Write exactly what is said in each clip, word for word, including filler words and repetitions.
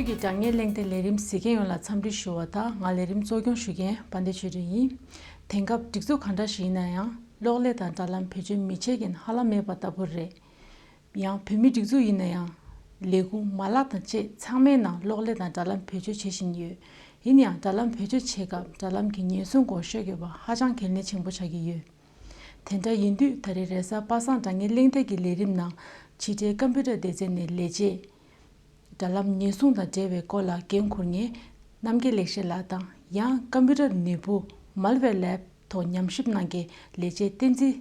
ཀྱི་དྲ་བརྙན་གླེང་སྟེགས་ལས་རིམ་གཟིགས་མཁན་ཡོངས་ལ་འཚམས་འདྲི་ཞུ་བ་དང་། ང་ལས་རིམ་གཙོ་སྐྱོང་ཞུ་མཁན་དཔལ་ལྡན་ཆོས་སྒྲོན་ཡིན། དེང་སྐབས་སྒྲིག་འཛུགས་གང་འདྲ་ཞིག་ཡིན་ན་ཡང་གློག་ཀླད་དང་དྲ་ལམ་བེད་སྤྱོད་མི་བྱེད་མཁན་ཧ་ལམ་མེད་པ་ལྟ་བུ་རེད། ཡང་བོད་མིའི་སྒྲིག་འཛུགས་ཡིན་ན་ཡང་ལས་ཁུངས་མ་ལག་དང་བཅས་ཚང་མའི་ནང་གློག་ཀླད་དང་དྲ་ལམ་བེད་སྤྱོད་བྱེད་བཞིན་ཡོད། ཡིན་ཡང་དྲ་ལམ་བེད་སྤྱོད་བྱེད་སྐབས་དྲ་ལམ་གྱི་ཉེན་སྲུང་སྐོར་ཤོད་དགོས་པ་ཧ་ཅང་གལ་གནད་ཆེན་པོ་ཆགས་ཀྱི་ཡོད། དེ་འདྲ་ཡིན་དུས་ད་རེས་རེས་གཟའ་པ་སངས་དྲ་བརྙན་གླེང་སྟེགས་ཀྱི་ལས་རིམ་ནང་ཕྱི་དྲིལ་ཀམ་པུ་ཊར་སྡེ་ཚན་ནས་ལས་བྱེད། དྲ་ལམ་ཉེན་སྲུང་དང་འབྲེལ་བའི་སྐོར་ལ་འགན་འཁུར་མཁན་རྣམ་རྒྱལ་ལེགས་བཤད་ལགས་དང་། ཡང་ཀམ་པུ་ཊར་ནུས་པ་Malware Lab ཐོག་ཉམས་ཞིབ་གནང་མཁན་ལས་བྱེད་བསྟན་འཛིན་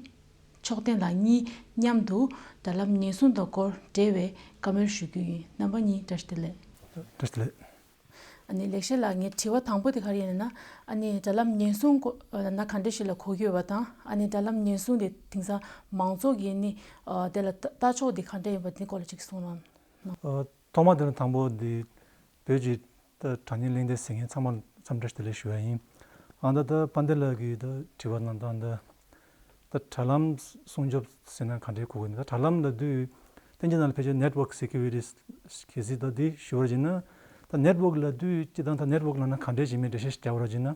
མཆོག་ལྡན་ལགས་གཉིས་མཉམ་དུ་དྲ་ལམ་ཉེན་སྲུང་དང་སྐོར་འབྲེལ་བའི་བཀའ་མོལ་ཞུ་རྒྱུ་ཡིན། རྣམ་པ་གཉིས་བཀྲ་ཤིས་བདེ་ལེགས། བཀྲ་ཤིས་བདེ་ལེགས། ཨ་ནི་ལེགས་བཤད་ལགས། ངའི་དྲི་བ་དང་པོ་དེ་ག་རེ་ཡིན་ན། ཨ་ནི་དྲ་ལམ་ཉེན་སྲུང་སྐོར་ན་ག་འདྲ་ཞིག་ལ་གོ་གི་ཡོད་པ་དང་། ཨ་ནི་དྲ་ལམ་ཉེན་སྲུང་དེ་དེང་སང་མང་ཚོགས་ཀྱིས་ནི་དེ་ལ་ལྟ་ཕྱོགས་དེ་ག་འདྲ་ཡིན་པ་དེ་སྐོར་ལ་ཅིག་གསུང་རོགས་གནང་། ཨ། ཐོག་མ་དེ་ལ་དང་པོ་འདི་བོད་ཀྱི་ད་དྲ་བརྙན་གླེང་སྟེགས་གཟིགས་མཁན་ཚང་མ་འཚམས་འདྲི་བདེ་ལེགས་ཞུ་བ་ཡིན། ཨ་ད་ད་དཔལ་ལྡན་ལགས་ཀྱིས་ད་དྲི་བ་གནང་སྟངས་ད་ད་དྲ་ལམ་སྲུང་སྐྱོབ་ཟེར་ན་ག་འདྲའི་གོ་གི་ཡིན། ད་དྲ་ལམ་ལབ་དུས་དེང་གི་ནང་ལ་ཕལ་ཆེར་network security གལ་སྲིད་ད་འདི་ཞུ་བར་བྱས་ན། ད་network ལབ་དུས་སྤྱིར་བཏང་ད་network ལབ་ན་ག་འདྲས་ཅིག་མིང་འགྲེལ་བཤད་ཞིག་རྒྱག་པར་བྱས་ན།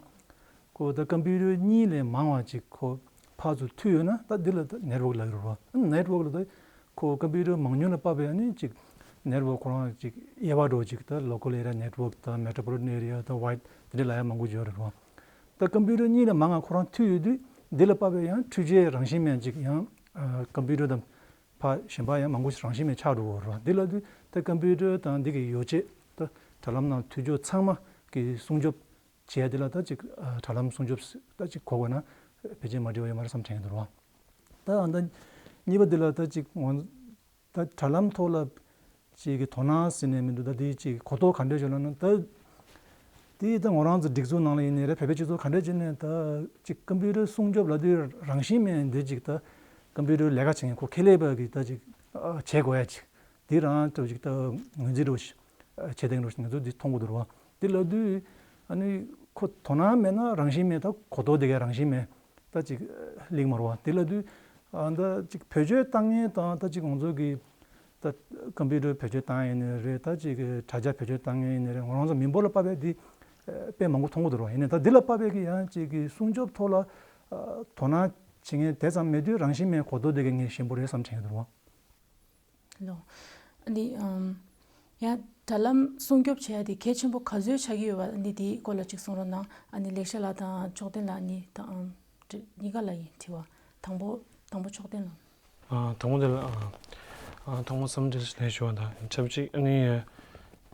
ཁོ་ད་ཀམ་པུ་ཊར་གཉིས་ལས་མང་བ་ཅིག་ཁོ་ཕར་ཚུར་མཐུད་ཡོད་ན་ད་འདི་ལ་ད་network ལབ་ཀྱི་རེད་བ། network ལབ་ད་ཁོ་ཀམ་པུ་ཊར་མང་ཉུང་ལ་དཔག་པའི་ཨ་ནི་ཅིག་network ཁོ་རང་ཅིག་དབྱེ་བ་འདྲ་བོ་ཅིག་ད་local area network དང་metropolitan area དང་wide དེ་འདྲ་ལབ་ཡ་མང་པོ་ཡོད་རེད་བ། ད་ཀམ་པུ་ཊར་གཉིས་ལས་མང་བ་ཁོ་རང་མཐུད་ཡོད་དུས་འདི་ལ་དཔག་པའི་ཡང་འཕྲུལ་ཆས་རང་བཞིན་མེད་ཅིག་ཡང་ཀམ་པུ་ཊར་དང་ཕར་གཞན་པ་ཡང་མང་པོ་ཞིག་རང་བཞིན་མེད་ཆགས་འགྲོ་གི་རེད་བ། འདི་ལབ་དུས་ད་ཀམ་པུ་ཊར་དང་འདི་གི་ཡོ་བྱད་ད་དྲ་ལམ་ནང་མཐུད་ཕྱོགས་ཚང་མ་གི་སྲུང་སྐྱོབ་བྱས་དེ་ལ་ད་ཅིག་ཨ་དྲ་ལམ་སྲུང་སྐྱོབ་ད་ཅིག་གོ་དགོས་ན་ཕལ་ཆེར་མ་འགྲིག་པ་ཡོད་མ་རེད་བསམ་དྲན་གྱི་འདུག་རོ། ད་ཨ་ད་གཉིས་པ་འདི་ལ་ད་ཅིག་ངོ་ད་དྲ་ལམ་ཐོག་ལ་ཅིག་གི་དོ་སྣང་ཟེར་ནས་མི་འདུག་ད་དེ་ཅིག་གོ་རྟོགས་ག་འདྲས་བྱུང་ལབ་ན། ད་དེ་ད་ང་རང་ཚོ་སྒྲིག་འཛུགས་ནང་ལ་ཡིན་ནའི་རེད། བོད་པའི་སྤྱི་ཚོགས་ག་འདྲས་བྱས་ནས་ད་ཅིག་ཀམ་པུ་ཊར་སྲུང་སྐྱོབ་ལབ་དུས་རང་བཞིན་མེད་འདི་ཅིག་ད་ཀམ་པུ་ཊར་ལས་ཀ་བྱེད་མཁན་ཁོ་ཁེ་ལས་པ་གི་ད་ཅིག་ཨ་བྱེད་དགོས་ཡ་ཅིག་འདི་རང་ལྟ་བུ་ཅིག་ད་ངོས་འཛིན་འདྲ་བོ་ཞིག་བྱེད་སྟངས་འདྲ་བོ་ཞིག་ང་ཚོ་འདི་མཐོང་གི་འདུག་ར་བ། འདི་ལབ་དུས་ཨ་ནི་ཁོ་དོ་སྣང་མེད་ན་རང་བཞིན་མེད། ད་གོ་རྟོགས་དེ་གའི་རང་བཞིན་མེད། ད་ཅིག་ལིག་མ་རུ་བ་དེ་ལ་དུས་ཨ་ད་ཅིག་བེད་སྤྱོད་བཏང་མཁན་དང་ད་ཅིག་ང་ཚོ་གི་ད་ཀམ་པུ་ཊར་བེད་སྤྱོད་བཏང་ཡིན་ནའི་རེད། ད་ཅིག་དྲ་རྒྱ་བེད་སྤྱོད་བཏང་མཁན་ཡིན་ནའི་རེད། ང་རང་ཚོ་མི་འབོར་ལ་དཔག་པའི་འདི་དཔེ་མང་པོ་མཐོང་གི་འདུག་ར་བ། ཡིན་ནའི་ད་འདི་ལ་དཔག་པའི་གི་ཡང་ཅིག་གི་སྲུང་སྐྱོབ་ཐོག་ལ་དོ་སྣང་བྱེད་མཁན་དེ་ཙམ་མེད་དུས་རང་བཞིན་མེད་གོ་རྟོགས་དེ་གའི་ངས་ཞན་པོ་རེད་བསམ་དྲན་གི་འདུག་ར་བ། ལོ། ཨ་ནི་ཨམ། ཡང་དྲ་ལམ་སྲུང་སྐྱོབ་བྱེད་ཡ་དེ་གལ་ཆེན་པོ་ག་ཚོད་ཆགས་ཀྱི་ཡོད་པ་ཨ་ནི་དེའི་སྐོར་ལ་ཅིག་གསུང་རོགས་གནང་། ཨ་ནི་ལེགས་བཤད་ལགས་དང་མཆོག་ལྡན་ལགས་གཉིས་དང་ཨམ། གཉིས་ཀ་ལ་ཡིན་དྲི་བ། དང་པོ་དང་པོ་མཆོག་ལྡན་ལགས། ཨ་དང་པོ་དེ་ལ་ཨ་ཨ་དང་པོ་བསམ་འདི་ལས་ཞུ་བ་དང་ཆབས་ཅིག་ཨ་ནི་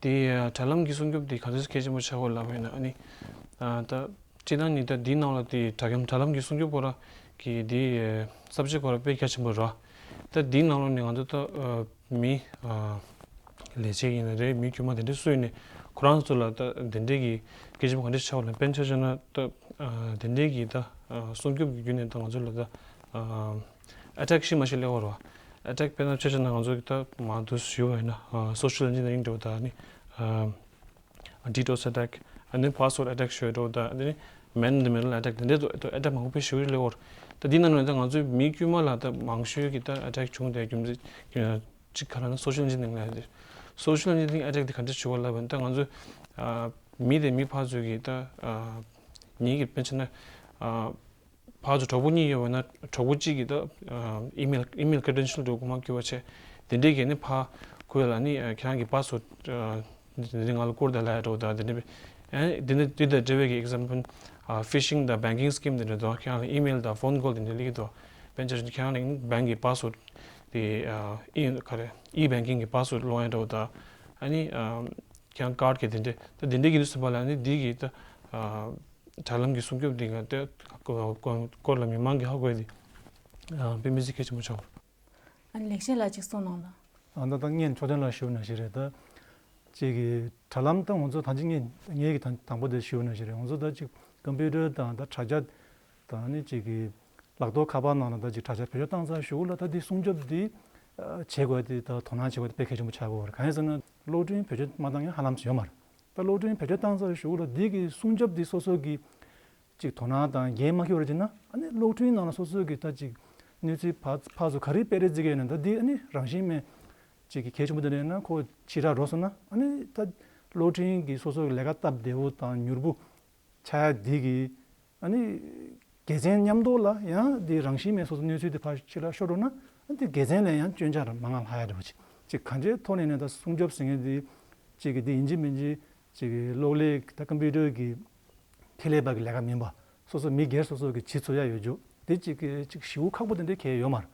དེ་དྲ་ལམ་གྱི་སྲུང་སྐྱོབ་དེ་ག་ཚོད་གལ་ཆེན་པོ་ཆགས་ཡོད་ལབ་པ་ཡིན་ན། ཨ་ནི་ཨ་ད། སྤྱིར་བཏང་ནི་ད་འདིའི་ནང་ལ་དེ་དྲ་རྒྱ་དྲ་ལམ་གྱི་སྲུང་སྐྱོབ་སྐོར་གྱི་དེ་subject སྐོར་དཔེ་གལ་ཆེན་པོ་རེད། ད་འདིའི་ནང་ལ་ནི་ང་ཚོ་ད་མི་ལས་བྱེད་ཡིན་ན་རེད། མི་དཀྱུས་མ་དེ་འདྲ་སུ་ཡིན་ནའི་ཁོ་རང་ཚོ་ལ་ད་དེ་འདྲའི་གི་སྐད་ཆ་ག་འདྲ་ཆགས་པ་ལ་དཔེར་ན་ཆ་བཞག་ན་ད་དེ་འདྲའི་གི་ད་སྲུང་སྐྱོབ་ཀྱི་བརྒྱུད་ནས་ད་ང་ཚོ་ལ་ད་attack ཤི་མ་ཤི་ལེགས་པ་རེད། attack དཔེར་ན་ཆ་བཞག་ན་ང་ཚོ་གི་ད་མ་དུ་ཞུ་བ་ཡིན་ན་social engineering འདྲ་བོ་ད་ནི། DDoS attack ཨ་ནི་password attack ཞུ་འགྲོ། ད་ཨ་ནི་man in the middle attack དེ་འདྲའི་ད་attack མང་པོ་ཞུ་ལེ་བོར། ད་འདི་ནང་ནས་ད་ང་ཚོའི་མི་དཀྱུས་མ་ལ་ད་མང་ཤོས་ཀྱི་ད་attack བྱུང་དེ་རྒྱུ་མཚན་གཅིག་ག་རེ་ན་social engineering ལ་དེ། social engineering attack དེ་ག་འདྲ་བྱུང་བ་ལབ་པ་ད་ང་ཚོ་མི་དེ་མི་ཕར་ཚུར་གྱི་ད་ཉིད་ཀྱི་དཔེར་ན་ཆ་བཞག་ན། ཕར་ཚུར་གྲོགས་པོ་གཉིས་ཡོད་པ་ན་གྲོགས་པོ་གཅིག་གིས་ད་ཨི་མེལ་ཨི་མེལ་ཀི་རེ་ཌེན་ཤལ་འདྲ་བོ་ཁོ་མ་བསྐུར་བ་བྱས། དེ་འདྲས་ཀྱིས་ནི་ཕར་ཁོ་ལ་ནི་ཁྱེད་རང་གི་password དེ་འདྲས་ང་ལ་བསྐུར་ད་ལབ་ཡ་འདྲ་བོ་ད་དེ་འདྲས་ཨ་དེ་འདྲས་དེ་དང་འབྲེལ་བའི་གི་example phishing དང་banking scam དེ་འདྲས་དང་ཁྱེད་རང་ལ་email དང་phone call དེ་འདྲས་སླེབས་ཀྱི་འདུག་དཔེར་ན་ཆ་བཞག་ན་ཁྱེད་རང་ལ་bank གི་password དེ་ཨི་ག་རེ་e banking གི་password སློང་ཡ་འདྲ་བོ་ད་ཨ་ནི། ཀྱང་ཀར་གྱི་དེ་འདྲས་ད་དེ་འདྲས་ཀྱི་དུས་ཙམ་པ་ལ་ནི་འདི་གི་ད་དྲ་ལམ་གྱི་སྲུང་སྐྱོབ་འདི་ག་དེ་སྐོར་ལ་མི་མང་གི་ཧ་གོ་ཡ་དེ་དཔེ་མི་སྲིད་གལ་ཆེན་པོ་ཆགས། ཨ་ནི་ལེགས་བཤད་ལགས་ཅིག་གསུང་གནང་དང་། ཨ་ད་ད་ངས་མཆོག་ལྡན་ལགས་ཞུ་ན་ཞིག་རེད། ད་ཅིག་གི་དྲ་ལམ་ད་ང་ཚོ་ད་ཅིག་ངས་ངས་ཀྱི་དང་དང་པོ་དེ་ཞུ་ན་ཞིག་རེད། ང་ཚོ་ད་ཅིག་ཀམ་པུ་ཊར་དང་ད་དྲ་རྒྱ་དང་ནི་ཅིག་གི་ལག་ཐོག་ཁ་པར་ནང་ལ་ད་ཅིག་དྲ་རྒྱ་བེད་སྤྱོད་བཏང་ཚར་གཞུག་ལ་ད་དེ་སྲུང་སྐྱོབ་དེ་བྱེད་དགོས་དེ་ད་དོ་སྣང་བྱེད་དགོས་དེ་དཔེ་གལ་ཆེན་པོ་ཆགས་ཀྱི་ཡོད་རེད། གང་ཡིན་ཟེར་ན་གློག་འཕྲིན་བེད་སྤྱོད་མ་བཏང་མཁན་ཧ་ལམ་ཞིག་ཡོད་མ་རེད། ད་གློག་འཕྲིན་བེད་སྤྱོད་བཏང་ཚར་གཞུག་ལ་འདི་གི་སྲུང་སྐྱོབ་འདི་སོ་སོ་གི་ཅིག་དོ་སྣང་དང་འགན་མ་འཁྱེར་བ་བྱས་ན་ཨ་ནི་གློག་འཕྲིན་ནང་ལ་སོ་སོ་གི་ད་ཅིག་གནས་ཚུལ་ཕར་ཕར་ཚུར་ག་རེ་སྤེལ་རེས་བྱེད་ཀྱི་ཡོད་ན་ད་འདི་ཨ་ནི་རང་བཞིན་མེད་ཅིག་གི་གལ་ཆེན་པོ་དེ་རེད་ན་ཁོ་ཕྱི་དྲགས་འགྲོ་སོང་ན་ཨ་ནི་ད་ གློག་འཕྲིན་གྱི་སོ་སོ་གི་ལས་ཀ་སྟབས་བདེ་བོ་དང་མྱུར་པོ་ཆགས་ཡ་འདི་གི་ཨ་ནི་དགེ་མཚན་མཉམ་དུ་ལ་ཡང་འདི་རང་བཞིན་མེད་སོ་སོ་གནས་ཚུལ་འདི་ཕར་ཕྱི་ལ་ཤོར་འགྲོ་ན་ཨ་འདི་དགེ་མཚན་ལས་ཡང་སྐྱོན་ཆ་ར་མང་ང་ལྷག་ཡ་འདྲ་བོ་ཅིག་ཅིག་གང་ཅིའི་ཐོག་ནས་ནས་ད་སྲུང་སྐྱོབ་ཟེར་མཁན་འདི་ཅིག་གི་འདི་ཡིན་གཅིག་མིན་གཅིག་ཅིག་གི་གློག་ཀླད་ད་ཀམ་པུ་ཊར་གི་ཁེ་ལས་པ་གི་ལས་ཀ་མིན་པ། སོ་སོ་མི་སྒེར་སོ་སོ་གི་བྱེད་ཚུགས་ཡ་ཡོད་རྒྱུ་དེ་གཅིག་གི་གཅིག་ཞེ་པོ་ཁག་པོ་དེ་འདྲའི་གལ་ཡོད་མ་རེད།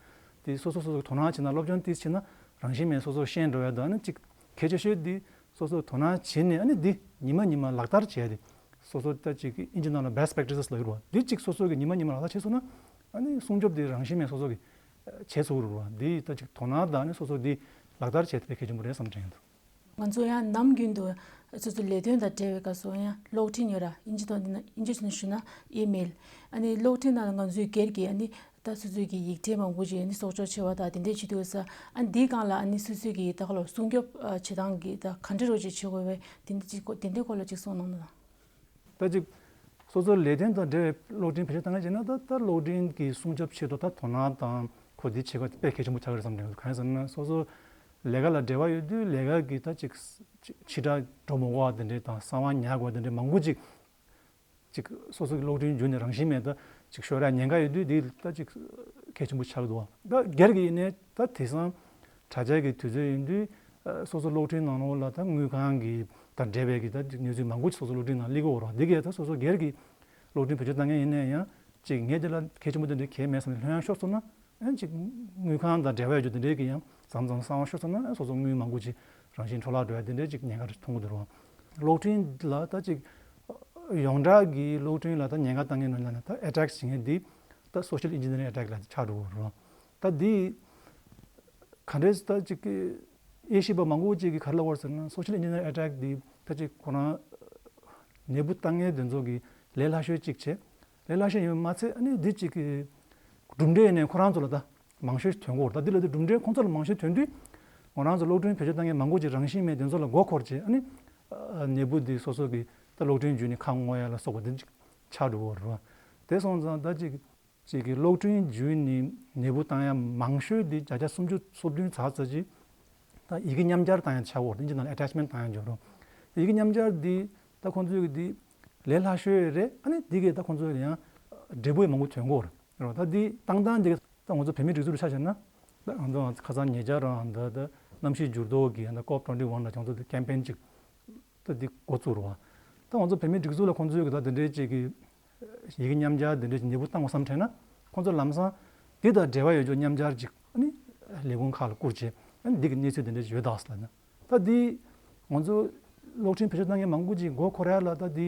དེ་སོ་སོ་སོ་སོ་དོ་སྣང་བྱེད་ན་སློབ་སྦྱོང་ཏིས་བྱེད་ན་རང་བཞིན་མེད་སོ་སོ་ཤེས་འགྲོ་ཡ་དང་ཨ་ནི་གཅིག་གལ་ཆེ་ཤོས་དེ་སོ་སོ་དོ་སྣང་བྱེད་ནས་ཨ་ནི་འདི་ཉི་མ་ཉི་མ་ལག་བསྟར་བྱས་ཏེ་སོ་སོ་ལྟ་གཅིག་གི་ཨིན་ཇི་ནང་ལ་best practices་ལབ་ཡོད་རེད་བ། འདི་གཅིག་སོ་སོ་གི་ཉི་མ་ཉི་མ་ལག་བསྟར་བྱས་སོང་ན་ཨ་ནི་སྲུང་སྐྱོབ་དེ་རང་བཞིན་མེད་སོ་སོ་གི་བྱེད་ཚུགས་རེད་བ། འདི་ལྟ་གཅིག་དོ་སྣང་དང་ཨ་ནི་སོ་སོ་འདི་ལག་བསྟར་བྱས་ཏེ་དཔེ་གལ་ཆེན་པོ་རེད་བསམ་དྲན་འདུག་ང་ཚོ་ཡང་ནམ་རྒྱུན་དུ་སོ་སོ་ལས་དོན་དང་འབྲེལ་བའི་སྐབས་སུ་ཡང་གློག་འཕྲིན་ཡོད་ར། ཨིན་ཇི་ཐོག་འདི་ན་ཨིན་ཇི་ཐོག་ནས་ཞུས་ན་ཨི་མེལ། ཨ་ནི་གློག་འཕྲིན་ནང་ལ་ང་ཚོའི་སྒེར་གྱི་ཨ་ནི་ད་སོ་སོའི་གི་ཡིག་ཕྲད་མང་པོ་ཅིག་ཨ་ནི་གསོག་འཇོག་བྱེད་པ་དང་དེ་འདྲས་བྱེད་དུས་ས་ཨ་ནི་འདིའི་སྒང་ལ་ཨ་ནི་སོ་སོའི་གི་ད་ག་ལོ་སྲུང་སྐྱོབ་བྱེད་སྟངས་ཀྱི་ད་ག་འདྲས་རོགས་ཅིག་བྱེད་དགོས་བས་དེ་འདྲས་ཅིག་དེ་འདྲས་སྐོར་ལ་ཅིག་གསུངས་གནང་དང་། ད་ཅིག་སོ་སོའི་ལས་དོན་དང་འབྲེལ་བའི་གློག་འཕྲིན་བེད་སྤྱོད་བཏང་མཁན་བྱས་ན་ད་ད་གློག་འཕྲིན་གྱི་སྲུང་སྐྱོབ་ཆེད་དུ་ད་དོ་སྣང་དང་ཁོ་འདི་བྱེད་དགོས་དཔེ་གལ་ཆེན་པོ་ཆགས་ཀྱི་རེད་བསམ་དྲན། གང་ཡིན་ཟེར་ན་སོ་སོ་ལས་ཀ་ལ་འབྲེལ་བ་ཡོད་དུས་ལས་ཀ་གི་ད་ཅིག་ཕྱི་དྲགས་འགྲོ་མི་དགོས་པ་དེ་འདྲས་དང་གསང་བ་ཉར་དགོས་པ་དེ་འདྲས་མང་པོ་ཅིག་ཅིག་སོ་སོ་གི་གློག་འཕྲིན་བརྒྱུད་ནས་རང་བཞིན་མེད་ད་ཅིག་ཤོར་ཡ་ཉེན་ཁ་ཡོད་དུས་འདི་ད་ཅིག་གལ་ཆེན་པོ་ཆགས་འདུག་ད་སྒེར་གྱི་ཡིན་ནའི་ད་དེང་སང་དྲ་རྒྱ་གི་དུས་ཚོད་ཡིན་དུས་སོ་སོ་གློག་འཕྲིན་ནང་ལོགས་ལ་ད་དངུལ་ཁང་གི་དང་འབྲེལ་བའི་གི་ད་གནས་ཚུལ་མང་པོ་ཅིག་སོ་སོ་གློག་འཕྲིན་ནང་སླེབས་ཀྱི་ཡོད་རེད། འདི་གས་ད་སོ་སོ་སྒེར་གྱི་གློག་འཕྲིན་བེད་སྤྱོད་བཏང་མཁན་ཡིན་ནའི་ཡང་ཅིག་ངས་འདི་ལ་གལ་ཆེན་པོ་འདི་འདྲ་གལ་མེད་བསམ་ནས་ལྷོད་ཡངས་ཤོར་སོང་ན་ཡང་ཅིག་དངུལ་ཁང་དང་འབྲེལ་བ་ཡོད་རྒྱུ་འདི་འདྲའི་གི་ཡང་མཚམས་མཚམས་གསང་བ་ཤོར་སོང་ན་ཡང་སོ་སོ་དངུལ་མང་པོ་ཅིག་རང་བཞིན་འཕྲོ་བརླག་འགྲོ་ཡ་འདི་འདྲའི་ཅིག་ཉེན་ཁ་མཐོང་གི་འདུག་རེད། གློག་འཕྲིན་ལ་ད་ཅིག་ཡོངས་གྲགས་ཀྱི་གློག་འཕྲིན་ལ་ད་ཉེན་ཁ་བཏང་མཁན་ནང་ལ་ད་ཨེ་ཊེག་བྱེད་མཁན་འདི་ད་social engineering attack་ལ་ཆགས་འགྲོ་གི་རེད། ད་འདི་ག་འདྲས་ད་ཅིག་གི་དབྱེ་ཞིབ་པ་མང་པོ་ཅིག་གིས་ག་རེ་ལབ་ཡོད་ཟེར་ན་social engineering attack་འདི་ད་ཅིག་ཁོ་རང་ནད་འབུ་བཏང་མཁན་དེ་ཚོ་གི་ལས་སླ་ཤོས་ཅིག་བྱས། ལས་སླ་ཤོས་ཡིན་པ་མ་ཚད་ཨ་ནི་འདི་ཅིག་གི་གྲུབ་འབྲས་ནས་ཁོ་རང་ཚོ་ལ་ད་མང་ཤོས་ཐོན་གྱི་ཡོད་རེད། ད་འདི་ལ་དེ་གྲུབ་འབྲས་ཁོང་ཚོ་ལ་མང་ཤོས་ཐོན་དུས་ང་རང་ཚོ་གློག་འཕྲིན་བེད་སྤྱོད་བཏང་མཁན་མང་པོ་ཅིག་རང་བཞིན་མེད་དེ་ཚོ་ལ་མགོ་འཁོར་བྱས་ཨ་ནི་ནད་འབུ་འདི་སོ་སོ་གི་ད་གློག་འཕྲིན་བརྒྱུད་ནས་ཁ་སྔོག་ཡ་ལ་སོགས་པ་འདི་ཅིག་ཆགས་འགྲོ་གི་ཡོད་རེད། དེ་སོང་ཙང་ད་ཅིག་ཅིག་གི་གློག་འཕྲིན་བརྒྱུད་ནས་ནད་འབུ་བཏང་ཡ་མང་ཤོས་འདི་བརྒྱ་ཆ་སུམ་ཅུ་སོ་བདུན་ཙམ་ཙམ་ཅིག་ད་ཡི་གེ་མཉམ་སྦྱར་བཏང་ཡ་ཆགས་ཡོད་རེད། ཨིན་ཇི་ནང་ལ་ཨེ་ཊེཆ་མེན་ཊི་བཏང་ཡ་འཇོག་རོགས། ཡི་གེ་མཉམ་སྦྱར་འདི་ད་ཁོང་ཚོས་ཀྱི་འདི་ལས་སླ་ཤོས་རེད། ཨ་ནི་འདི་གས་ད་ཁོང་ཚོས་ཡང་འབྲས་བུ་ཡང་མང་པོ་ཐོན་གྱི་ཡོད་རེད། ད་འདི་བཏང་སྟངས་འདི་ད་ང་ཚོ་བོད་མིའི་སྒྲིག་འཛུགས་ལ་ཆ་བཞག་ན་ད་ང་ཚོ་ཁ་སང་ཉེ་ཆར་རང་ད་ད་གནམ་གཤིས་འགྱུར་ལྡོག་གི་ད་ཀོབ་ཊུ་ཝེན་ཊི་ཝན་ལ་ཁྱོད་ཚོ་འདི་ཀེམ་པེན་ཅིག་ད་འདི་འགོ་བཙུགས་རོགས། ད་ང་ཚོ་བོད་མིའི་སྒྲིག་འཛུགས་ལ་ཁོང་ཚོས་ཀྱི་ད་འདི་འདྲའི་ཅིག་གི་ཡི་གེ་མཉམ་སྦྱར་འདི་འདྲའི་ཅིག་ནུས་པ་བཏང་བ་བསམ་དྲན་ན་ཁོང་ཚོ་ལམ་སང་འདི་དང་འབྲེལ་བ་ཡོད་ཆོག་མཉམ་སྦྱར་ཅིག་ཨ་ནི་ལས་ཁུངས་ཁག་ལ་བསྐུར་བྱས་ཨ་ནི་འདི་གི་གནས་ཚུལ་འདི་འདྲ་ཅིག་ཡོད་དག་ཟེར་ལབ་ན། ད་འདི་ང་ཚོ་གློག་འཕྲིན་བེད་སྤྱོད་བཏང་མཁན་མང་པོ་ཅིག་མགོ་འཁོར་ཡ་ལ་ད་འདི་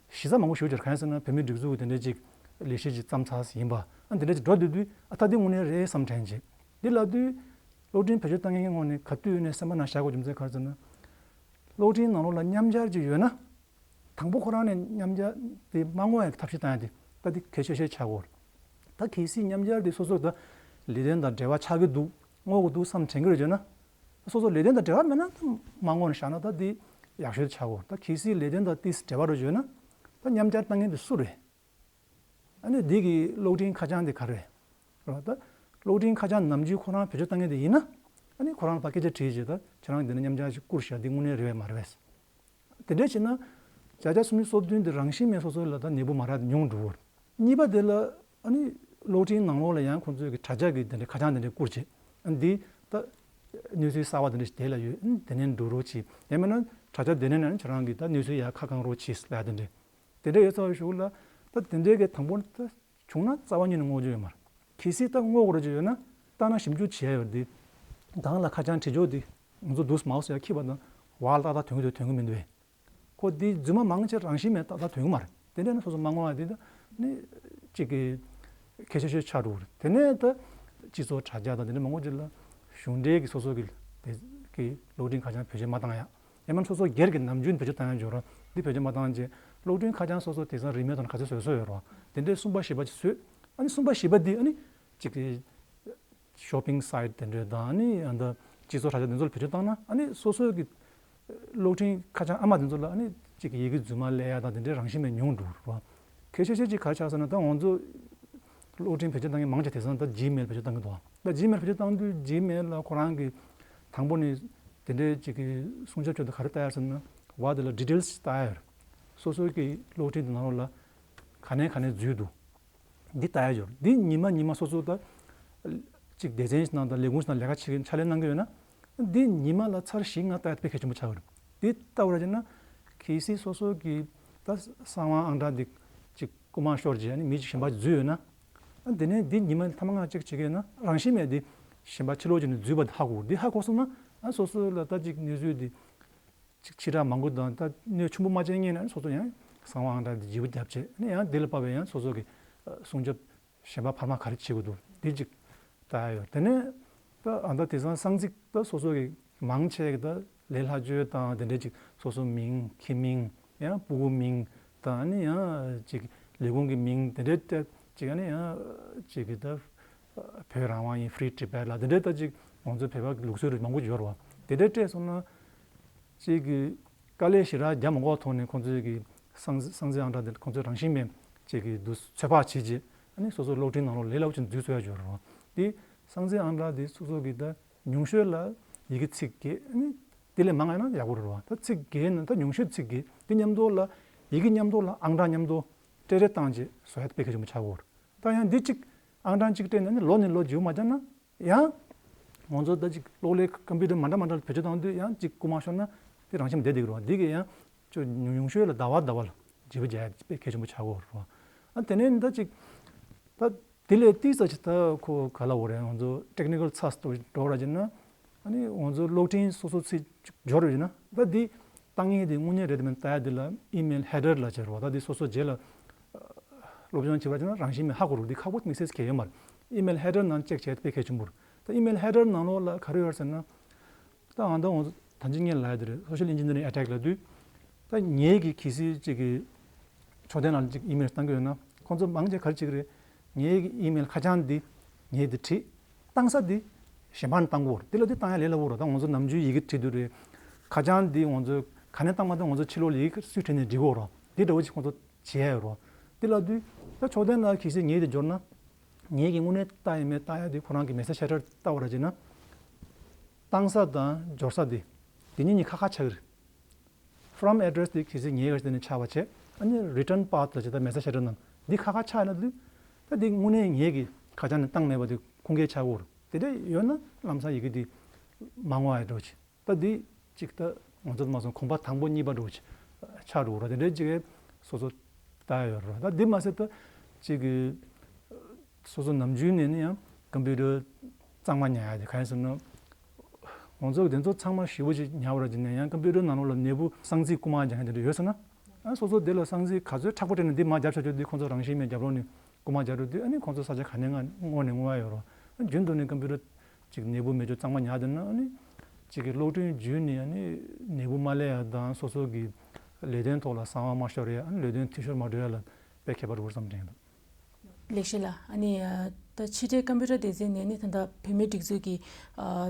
གཞི་རྩ་མང་པོ་ཞིག་ཡོད་ཅོག་གང་ཡིན་ཟེར་ན་བོད་མིའི་སྒྲིག་འཛུགས་ཀྱི་དེ་འདྲའི་ཅིག་ལས་གཞི་ཅིག་བརྩམས་ཚར་ཡིན་པ་ཨ་འདི་འདྲ་ཅིག་འགྲོ་སྡོད་དུས་ཨ་ད་འདི་དངོས་གནས་རེད་བསམ་དྲན་བྱས་འདི་ལབ་དུས་གློག་འཕྲིན་བེད་སྤྱོད་བཏང་མཁན་ངོས་ནས་ག་དུས་ནས་སེམས་པ་ནང་བཞག་དགོས་རྒྱུ་མཚན་ག་རེ་ཟེར་ན། གློག་འཕྲིན་ནང་ལོགས་ལ་མཉམ་སྦྱར་ཅིག་ཡོད་ན། དང་པོ་ཁོ་རང་ནས་མཉམ་སྦྱར་དེ་མ་སྔོག་ཡག་གི་ཐབས་ཤེས་བཏང་ཡག་དེ་ད་དེ་གལ་ཆེ་ཤོས་ཆགས་ཀྱི་ཡོད་རེད། ད་གལ་སྲིད་མཉམ་སྦྱར་དེ་སོ་སོ་ད་ལས་དོན་དང་འབྲེལ་བ་ཆགས་ཀྱི་འདུག་སྔོག་གི་འདུག་བསམ་དྲན་གྱི་རེད་བྱས་ན། སོ་སོ་ལས་དོན་དང་འབྲེལ་བ་མེད་ན་ད་མ་སྔོག་ནས་བཞག་ན་ད་དེ་ཡག་ཤོས་ཆགས་ཀྱི་ཡོད་རེད། ད་གལ་སྲིད་ལས་དོན་དང་ཏིས་འབྲེལ་བ་རེད་བྱས་ན་ད་མཉམ་སྦྱར་བཏང་མཁན་དེ་སུ་རེད། ཨ་ནི་འདི་གི་གློག་འཕྲིན་ཁ་བྱང་དེ་ག་རེ་རེད། ད་གློག་འཕྲིན་ཁ་བྱང་ནམ་རྒྱུན་ཁོ་རང་བེད་སྤྱོད་བཏང་མཁན་དེ་ཡིན་ན། ཨ་ནི་ཁོ་རང་ལ་ཕར་སྐད་ཆ་དྲིས་བྱས་ད་ཁྱེད་རང་འདི་ནས་མཉམ་སྦྱར་ཞིག་བསྐུར་ཤག་འདི་དངོས་གནས་རེད་བས་མ་རེད་བས། དེ་འདྲ་བྱས་ན་བརྒྱ་ཆ་སུམ་ཅུ་སོ་བདུན་དེ་རང་བཞིན་མེད་སོ་སོ་ལ་ད་ནད་འབུ་མ་རག་དེ་ཉུང་འགྲོ་གི་ཡོད་རེད། གཉིས་པ་དེ་ལ་ཨ་ནི་གློག་འཕྲིན་ནང་ལོགས་ལ་ཡང་ཁོང་ཚོས་ཀྱི་དྲ་རྒྱ་གི་དེ་འདྲའི་ཁ་བྱང་དེ་འདྲ་བསྐུར་བྱས་ཨ་ནི་འདི་ད་གནས་ཚུལ་གསར་བ་དེ་འདྲ་ཞིག་དེ་ལ་ཡོད་ཨ་ནི་དེ་ནས་འགྲོ་རོགས་བྱེད་ཡང་མིན་ན་དྲ་རྒྱ་དེ་ནས་ན་ཁྱེད་རང་གི་ད་གནས་ཚུལ་ཡར་ཁ་བསྐང་རོགས་བྱེད་ལབ་ཡ་དེ་འདྲ། དེ་འདྲ་ཡོད་ཚར་བའི་གཞུག་ལ་ད་དེ་འདྲའི་གི་དང་པོ་ད་བྱུང་ན་རྩ་བ་ཉིད་ནས་སྔོག་རྒྱུ་ཡོད་མ་རེད། གལ་སྲིད་ད་སྔོག་དགོས་རེད་ཅེས་ཡོད་ན་ལྟ་ན་ཞིབ་འཇུག་བྱས་ཡོད་དེ། དང་ལ་ཁ་བྱང་བྲིས་ཆོག་དེ་ང་ཚོ་དུས་མའོ་སི་ཡར་འཁྱེར་བ་དང་བར་ལ་ཏག་ཏག་ཐོན་གི་འདུག་ཐོན་གི་མི་འདུག་བས། ཁོ་དེ་རྫུན་མ་མང་ཆེ་རང་བཞིན་མེད་ཏག་ཏག་ཐོན་གི་མ་རེད། དེ་འདྲ་ན་སོ་སོ་མ་སྔོག་ཡ་དེ་ད་ནི་གཅིག་གི་གལ་ཆེ་ཤོས་ཆགས་འགྲོ་གི་རེད། དེ་ནས་ད་སྤྱི་ཚོགས་དྲ་རྒྱ་དང་དེ་འདྲ་མང་པོ་ཅིག་ལ་གཞུང་འབྲེལ་གི་སོ་སོ་གི་དེ་གི་གློག་འཕྲིན་ཁ་བྱང་བེད་སྤྱོད་མ་བཏང་ཡ། ཡང་མིན་སོ་སོ་སྒེར་གྱི་ནམ་རྒྱུན་བེད་སྤྱོད་བཏང་ཡ་འཇོག་ར་འདི་བེད་སྤྱོད་མ་བཏང་རྗེས་གློག་འཕྲིན་ཁ་བྱང་སོ་སོ་དེང་སང་རིན་མེད་དང་ག་ཚོད་བཟོས་བཟོས་ཡོད་ར་དེ་འདྲའི་གསུམ་པ་བཞི་པ་ཅིག་བཟོས། ཨ་ནི་གསུམ་པ་བཞི་པ་འདི་ཨ་ནི་གཅིག་གི་ཤོ་པིང་སའིཊ་དེ་འདྲ་དང་ཨ་ནི་ཨ་ད་སྤྱི་ཚོགས་དྲ་རྒྱ་དེ་ཚོ་ལ་བེད་སྤྱོད་བཏང་ན་ཨ་ནི་སོ་སོའི་གི་གློག་འཕྲིན་ཁ་བྱང་ཨ་མ་དེ་ཚོ་ལ་ཨ་ནི་གཅིག་གི་ཡི་གེ་རྫུན་མ་སླེབས་ཡ་དང་དེ་འདྲའི་རང་བཞིན་མེད་ཉུང་འགྲོ་ར། གལ་ཆེ་ཤོས་ཅིག་ག་རེ་ཆགས་ཟེར་ན་ད་ང་ཚོ་གློག་འཕྲིན་བེད་སྤྱོད་བཏང་མཁན་མང་ཆེ་དེང་སང་ད་ཇི་མེལ་བེད་སྤྱོད་བཏང་གི་འདུག་ད་ཇི་མེལ་བེད་སྤྱོད་བཏང་དུས་ཇི་མེལ་ལ་ཁོ་རང་གི་དང་པོ་ནས་དེ་འདྲའི་ཅིག་གི་སྲུང་སྐྱོབ་ཆེད་དུ་ག་རེ་ལྟ་ཡ་ཟེར་ན་ བ་དེ་ལ་ཌི་ཊེལ་སི་ལྟ་ཡ་ཡོད། སོ་སོ་གི་གློག་འཕྲིན་དེ་ནང་ལོགས་ལ་ག་ནས་ག་ནས་འཛུལ་འདུག་འདི་ལྟ་ཡ་ཡོད། འདི་ཉི་མ་ཉི་མ་སོ་སོ་ད་ཅིག་སྡེ་ཚན་ཞིག་ནང་དང་ལས་ཁུངས་ཤིག་ནང་ལས་ཀ་བྱེད་ཀྱི་ཕྱག་ལས་གནང་གི་ཡོད་ན། འདི་ཉི་མ་ལ་ཚར་བཞི་ལྔ་ལྟ་ཡ་དཔེ་གལ་ཆེན་པོ་ཆགས་ཡོད། འདི་ལྟ་བ་ར་བྱས་ན་གལ་སྲིད་སོ་སོ་གི་ད་གསང་བ་ཨང་གྲངས་འདི་ཅིག་རྐུ་མ་ཤོར་རྗེས་ཨ་ནི་མི་གཞན་པ་འཛུལ་ཡོད་ན། ཨ་དེ་ནས་འདི་ཉི་མ་ཐ་མ་ལྔ་གཅིག་བྱེད་ཀྱི་ཡོད་ན་རང་བཞིན་མེད་དེ་གཞན་པ་ཕྱི་ལོགས་ཀྱི་ནས་འཛུལ་བ་དེ་ཧ་གོ། འདི་ཧ་གོ་སོང་ན་ཨ་སོ་སོ་ལ་ད་ཅིག་གནས་ཚུལ་འདི་ཅིག་ཕྱི་དྲགས་མང་པོ་དང་ད་གནོད་ཆེན་པོ་མ་བྱེད་ངེས་ན་སོ་སོ་ཡང་གསང་བ་ཨང་གྲངས་འདི་བརྗེ་པོ་བརྒྱབ་བྱས་ཨ་ནི་ཡང་འདི་ལ་དཔག་པའི་ཡང་སོ་སོ་གི་སྲུང་སྐྱོབ་གཞན་པ་འཕར་མ་ག་རེ་བྱེད་དགོས་འདུག་འདི་ཅིག་ལྟ་ཡ་ཡོད། དེ་ནས་ད་ཨ་ད་དེང་སང་གསང་ཚིག་ད་སོ་སོ་གི་མང་ཆེ་གི་ད་ལས་སླ་བཅོས་དང་དེ་འདྲའི་ཅིག་སོ་སོ་མིང་ཁྱི་མིང་ཡང་སྤུ་གུ་མིང་དང་ཨ་ནི་ཡང་ཅིག་ལས་ཁུངས་ཀྱི་མིང་དེ་འདྲའི་སྤྲད་ཅིག་ཨ་ནི་ཡང་ཅིག་གི་ད་བོད་རང་དབང་ཡིན་Free Tibet ལ་དེ་འདྲའི་ད་ཅིག་ང་ཚོ་བོད་པ་གི་ལུགས་སྲོལ་རིགས་མང་པོ་ཡོད་རེད་བ། དེ་འདྲའི་སྤྲད་སོང་ན། གཅིག་གི་དཀའ་ལས་ཞེ་དྲག་རྒྱག་མ་དགོས་པའི་ཐོག་ནས་ཁོང་ཚོའི་གི་གསང་གསང་ཚིག་ཨང་གྲངས་དེ་ཁོང་ཚོས་རང་བཞིན་མེད་ཅིག་གི་འདུ་ཚོད་དཔག་བྱེད་རྗེས་ཨ་ནི་སོ་སོ་གློག་འཕྲིན་ནང་ལོགས་ལས་སླ་པོ་ཅིག་འཛུལ་ཚུགས་ཡ་ཡོད་རེད། དེ་གསང་ཚིག་ཨང་གྲངས་དེ་སོ་སོ་གི་ད་ཉུང་ཤོས་ལ་ཡི་གེ་ཚིག་བརྒྱད་ཨ་ནི་དེ་ལས་མང་ཡོད་ན་ཡག་པོ་རེད་བ། ད་ཚིག་བརྒྱད་ནི་ད་ཉུང་ཤོས་ཚིག་བརྒྱད་དེ་མཉམ་དུ་ལ་ཡི་གེ་མཉམ་དུ་ལ་ཨང་གྲངས་མཉམ་དུ་སྤྲད་རེས་བཏང་རྗེས་བཟོ་ཡ་དེ་དཔེ་གལ་ཆེན་པོ་ཆགས་ཀྱི་ཡོད་རེད། ད་ཡང་འདི་གཅིག་ཨང་གྲངས་གཅིག་སྤྲད་ནས་ནི་ལོ་ནས་ལོ་བརྗེ་པོ་མ་བརྒྱབ་ན། ཡང་། ང་ཚོ་ད་ཅིག་གློག་ཀླད་ཀམ་པུ་ཊར་མ་འདྲ་མ་འདྲ་ལ་བེད་སྤྱོད་བཏང་དུས་ཡང་ཅིག་རྐུ་མ་ཤོར་ན་དེ་རང་བཞིན་བསྡད་བསྡད་ཀྱི་རེད་བ། འདི་གས་ཡང་ཅོ་ཉུང་ཉུང་ཤོས་ལ་ཟླ་བ་ཟླ་བ་ལ་བརྗེ་པོ་རྒྱག་ཡ་དཔེ་གལ་ཆེན་པོ་ཆགས་ཀྱི་ཡོད་རེད་བ། ཨ་དེ་ནས་ད་ཅིག་ད་དེ་ལས་ཏིག་ཙམ་ཅིག་ད་ཁོ་ག་ལ་འོ་རེད། ང་ཚོ་ཊེག་ནི་ཀལ་ཚགས་ཏོ་འགྲོ་ར་བྱས་ན། ཨ་ནི་ང་ཚོ་གློག་འཕྲིན་སོ་སོ་ཚིག་ཅིག་འབྱོར་ཡོད་ན་ད་འདི་ལྟ་ངན་དེ་དངོས་གནས་རེད་དམ་ལྟ་ཡ་དེ་ལ་ཨི་མེལ་ཧེ་ཌར་ལ་བྱས་རེད་བ། ད་འདི་སོ་སོ་རྗེས་ལ་སློབ་སྦྱོང་བྱེད་པ་བྱས་ན་རང་བཞིན་མེད་ཧ་གོ་རུ་འདི་ཁག་པོ་དམིགས་བསལ་གལ་ཡོད་མ་རེད། ཨི་མེལ་ཧེ་ཌར་ནང་ཅེག་བྱས་དཔེ་གལ་ཆེན་པོ་རེད། ད་ཨི་མེལ་ཧེ་ཌར་ནང་ལོགས་ལ་ག་རེ་ཡོད་ཟེར་ན། ད་ང་ད་ང་ཚོ་ད་ཅི་ངས་ལབ་ཡ་དེ་རེད། སོ་ཤལ་ཨིན་ཇི་ནི་ཡ་རིང་ཨེ་ཊེག་ལབ་དུས། ད་ངེད་ཀྱི་གལ་སྲིད་ཅིག་གི་ཕྱོགས་གཏན་ནང་ལ་ཅིག་ཨི་མེལ་བཏང་གི་ཡོད་ན་ཁོང་ཚོ་མང་ཆེ་ག་རེ་བྱེད་ཀྱི་རེད། ངེད་ཀྱི་ཨི་མེལ་ཁ་བྱང་འདི་ངེད་འདི་བྲིས། བཏང་ས་འདི་གཞན་པ་ནས་བཏང་གི་ཡོད་རེད། དེ་ལ་འདི་བཏང་ཡ་ལས་སླ་པོ་རེད། ད་ང་ཚོ་ནམ་རྒྱུན་ཡི་གེ་བྲིས་དུས་རེད། ཁ་བྱང་འདི་ང་ཚོ་ག་ནས་བཏང་མ་བཏང་ང་ཚོ་ཕྱི་ལོགས་ལ་ཡི་གེ་སུས་བྲིས་ནས་འབྲི་གི་ཡོད་རེད། འདི་འདྲ་བོ་ཅིག་ཁོང་ཚོ་བྱེད་ཡ་ཡོད་རེད། དེ་ལབ་དུས་ད་ཕྱོགས་གཏན་ལ་གལ་སྲིད་ངེད་འདི་འབྱོར་ན། ངེད་ཀྱི་དངོས་གནས་ལྟ་ཡ་མེད་ལྟ་ཡ་དེ་ཁོ་རང་གི་མེ་སེ་ཇི་ཧེ་ཌར་ལྟ་བ་ར་བྱས་ན། བཏང་ས་དང་འབྱོར་ས་དེ། དེ་གཉིས་གཉིས་ཁ་ཁ་ཆགས་ཀྱི་རེད། From address དེ་གལ་སྲིད་ངའི་ག་དེ་ནས་ཆགས་པ་བྱས། ཨ་ནི་return path ལ་བྱས་ད་མེ་སེ་ཇི་ཧེ་ཌར་ནང་འདི་ཁ་ཁ་ཆགས་ཡོད་ན་དུས། ད་འདི་དངོས་གནས་ངེད་ཀྱི་ཁ་བྱང་ནས་བཏང་མེད་པ་དེ་ཁུངས་སྐྱེལ་ཆགས་ཀྱི་ཡོད་རེད། དེ་འདྲ་ཡོད་ན་ལམ་སང་ཡི་གེ་འདི་མ་ངོ་ཡ་འགྲོ་ཆེ། ད་འདི་གཅིག་ད་ང་ཚོ་མ་སོང་གོམ་པ་དང་པོ་གཉིས་པ་འགྲོ་ཆ་ཆགས་འགྲོ་ར། དེ་འདྲའི་གཅིག་སོ་སོ་ལྟ་ཡ་ཡོད་ར། ད་འདི་མ་ཟད་ད་གཅིག་གི་སོ་སོ་ནམ་རྒྱུན་ནས་ནི་ཡང་ཀམ་པུ་ཊར་གཙང་མ་ཉར་ཡ་དེ་གང་ཡིན་ཟེར་ན། ང་ཚོ་དེ་ཚོ་ཚང་མ་ཞེ་པོ་ཅིག་ཉར་བ་ར་བྱས་ནས་ཡང་ཀམ་པུ་ཊར་ནང་ལོགས་ལ་ནད་འབུ་གསང་ཚིག་རྐུ་མ་རྒྱག་མཁན་དེ་འདྲ་ཡོད་ཟེར་ན། ཨ་སོ་སོ་དེ་ལ་གསང་ཚིག་ག་ཚོད་མཁྲེགས་པོ་སྤྲད་ནས་འདི་མར་རྒྱབ་བཞག་རྒྱུ་འདི་ཁོང་ཚོ་རང་བཞིན་མེད་རྒྱབ་ལོགས་ནས་རྐུ་མ་རྒྱག་འགྲོ་དུས་ཨ་ནི་ཁོང་ཚོ་ས་ཆ་ག་ནས་མངགས་མངགས་ནས་རྔོ་ཡ་ཡོད་ར། རྒྱུན་དུ་ནས་ཀམ་པུ་ཊར་ཅིག་ནད་འབུ་མེད་རྒྱུ་གཙང་མ་ཉར་བསྡད་ན་ཨ་ནི་ཅིག་གི་གློག་འཕྲིན་བརྒྱུད་ནས་ཨ་ནི་ནད་འབུ་མ་སླེབས་ཡ་དང་སོ་སོ་གི་ལས་དོན་ཐོག་ལ་གསང་བ་མ་ཤོར་ཡ། ཨ་ནི་ལས་དོན་འཐུས་ཤོར་མ་འགྲོ་ཡ་ལ་དཔེ་ཁྱད་པར་འདུག་བསམ་དྲན་འདུག་ལེགས་བཤད་ལགས། ཨ་ནི་ད་ཕྱི་དྲིལ་ཀམ་པུ་ཊར་སྡེ་ཚན་ནས་ནི་ད་ལྟ་བོད་མིའི་སྒྲིག་འཛུགས་ཀྱི་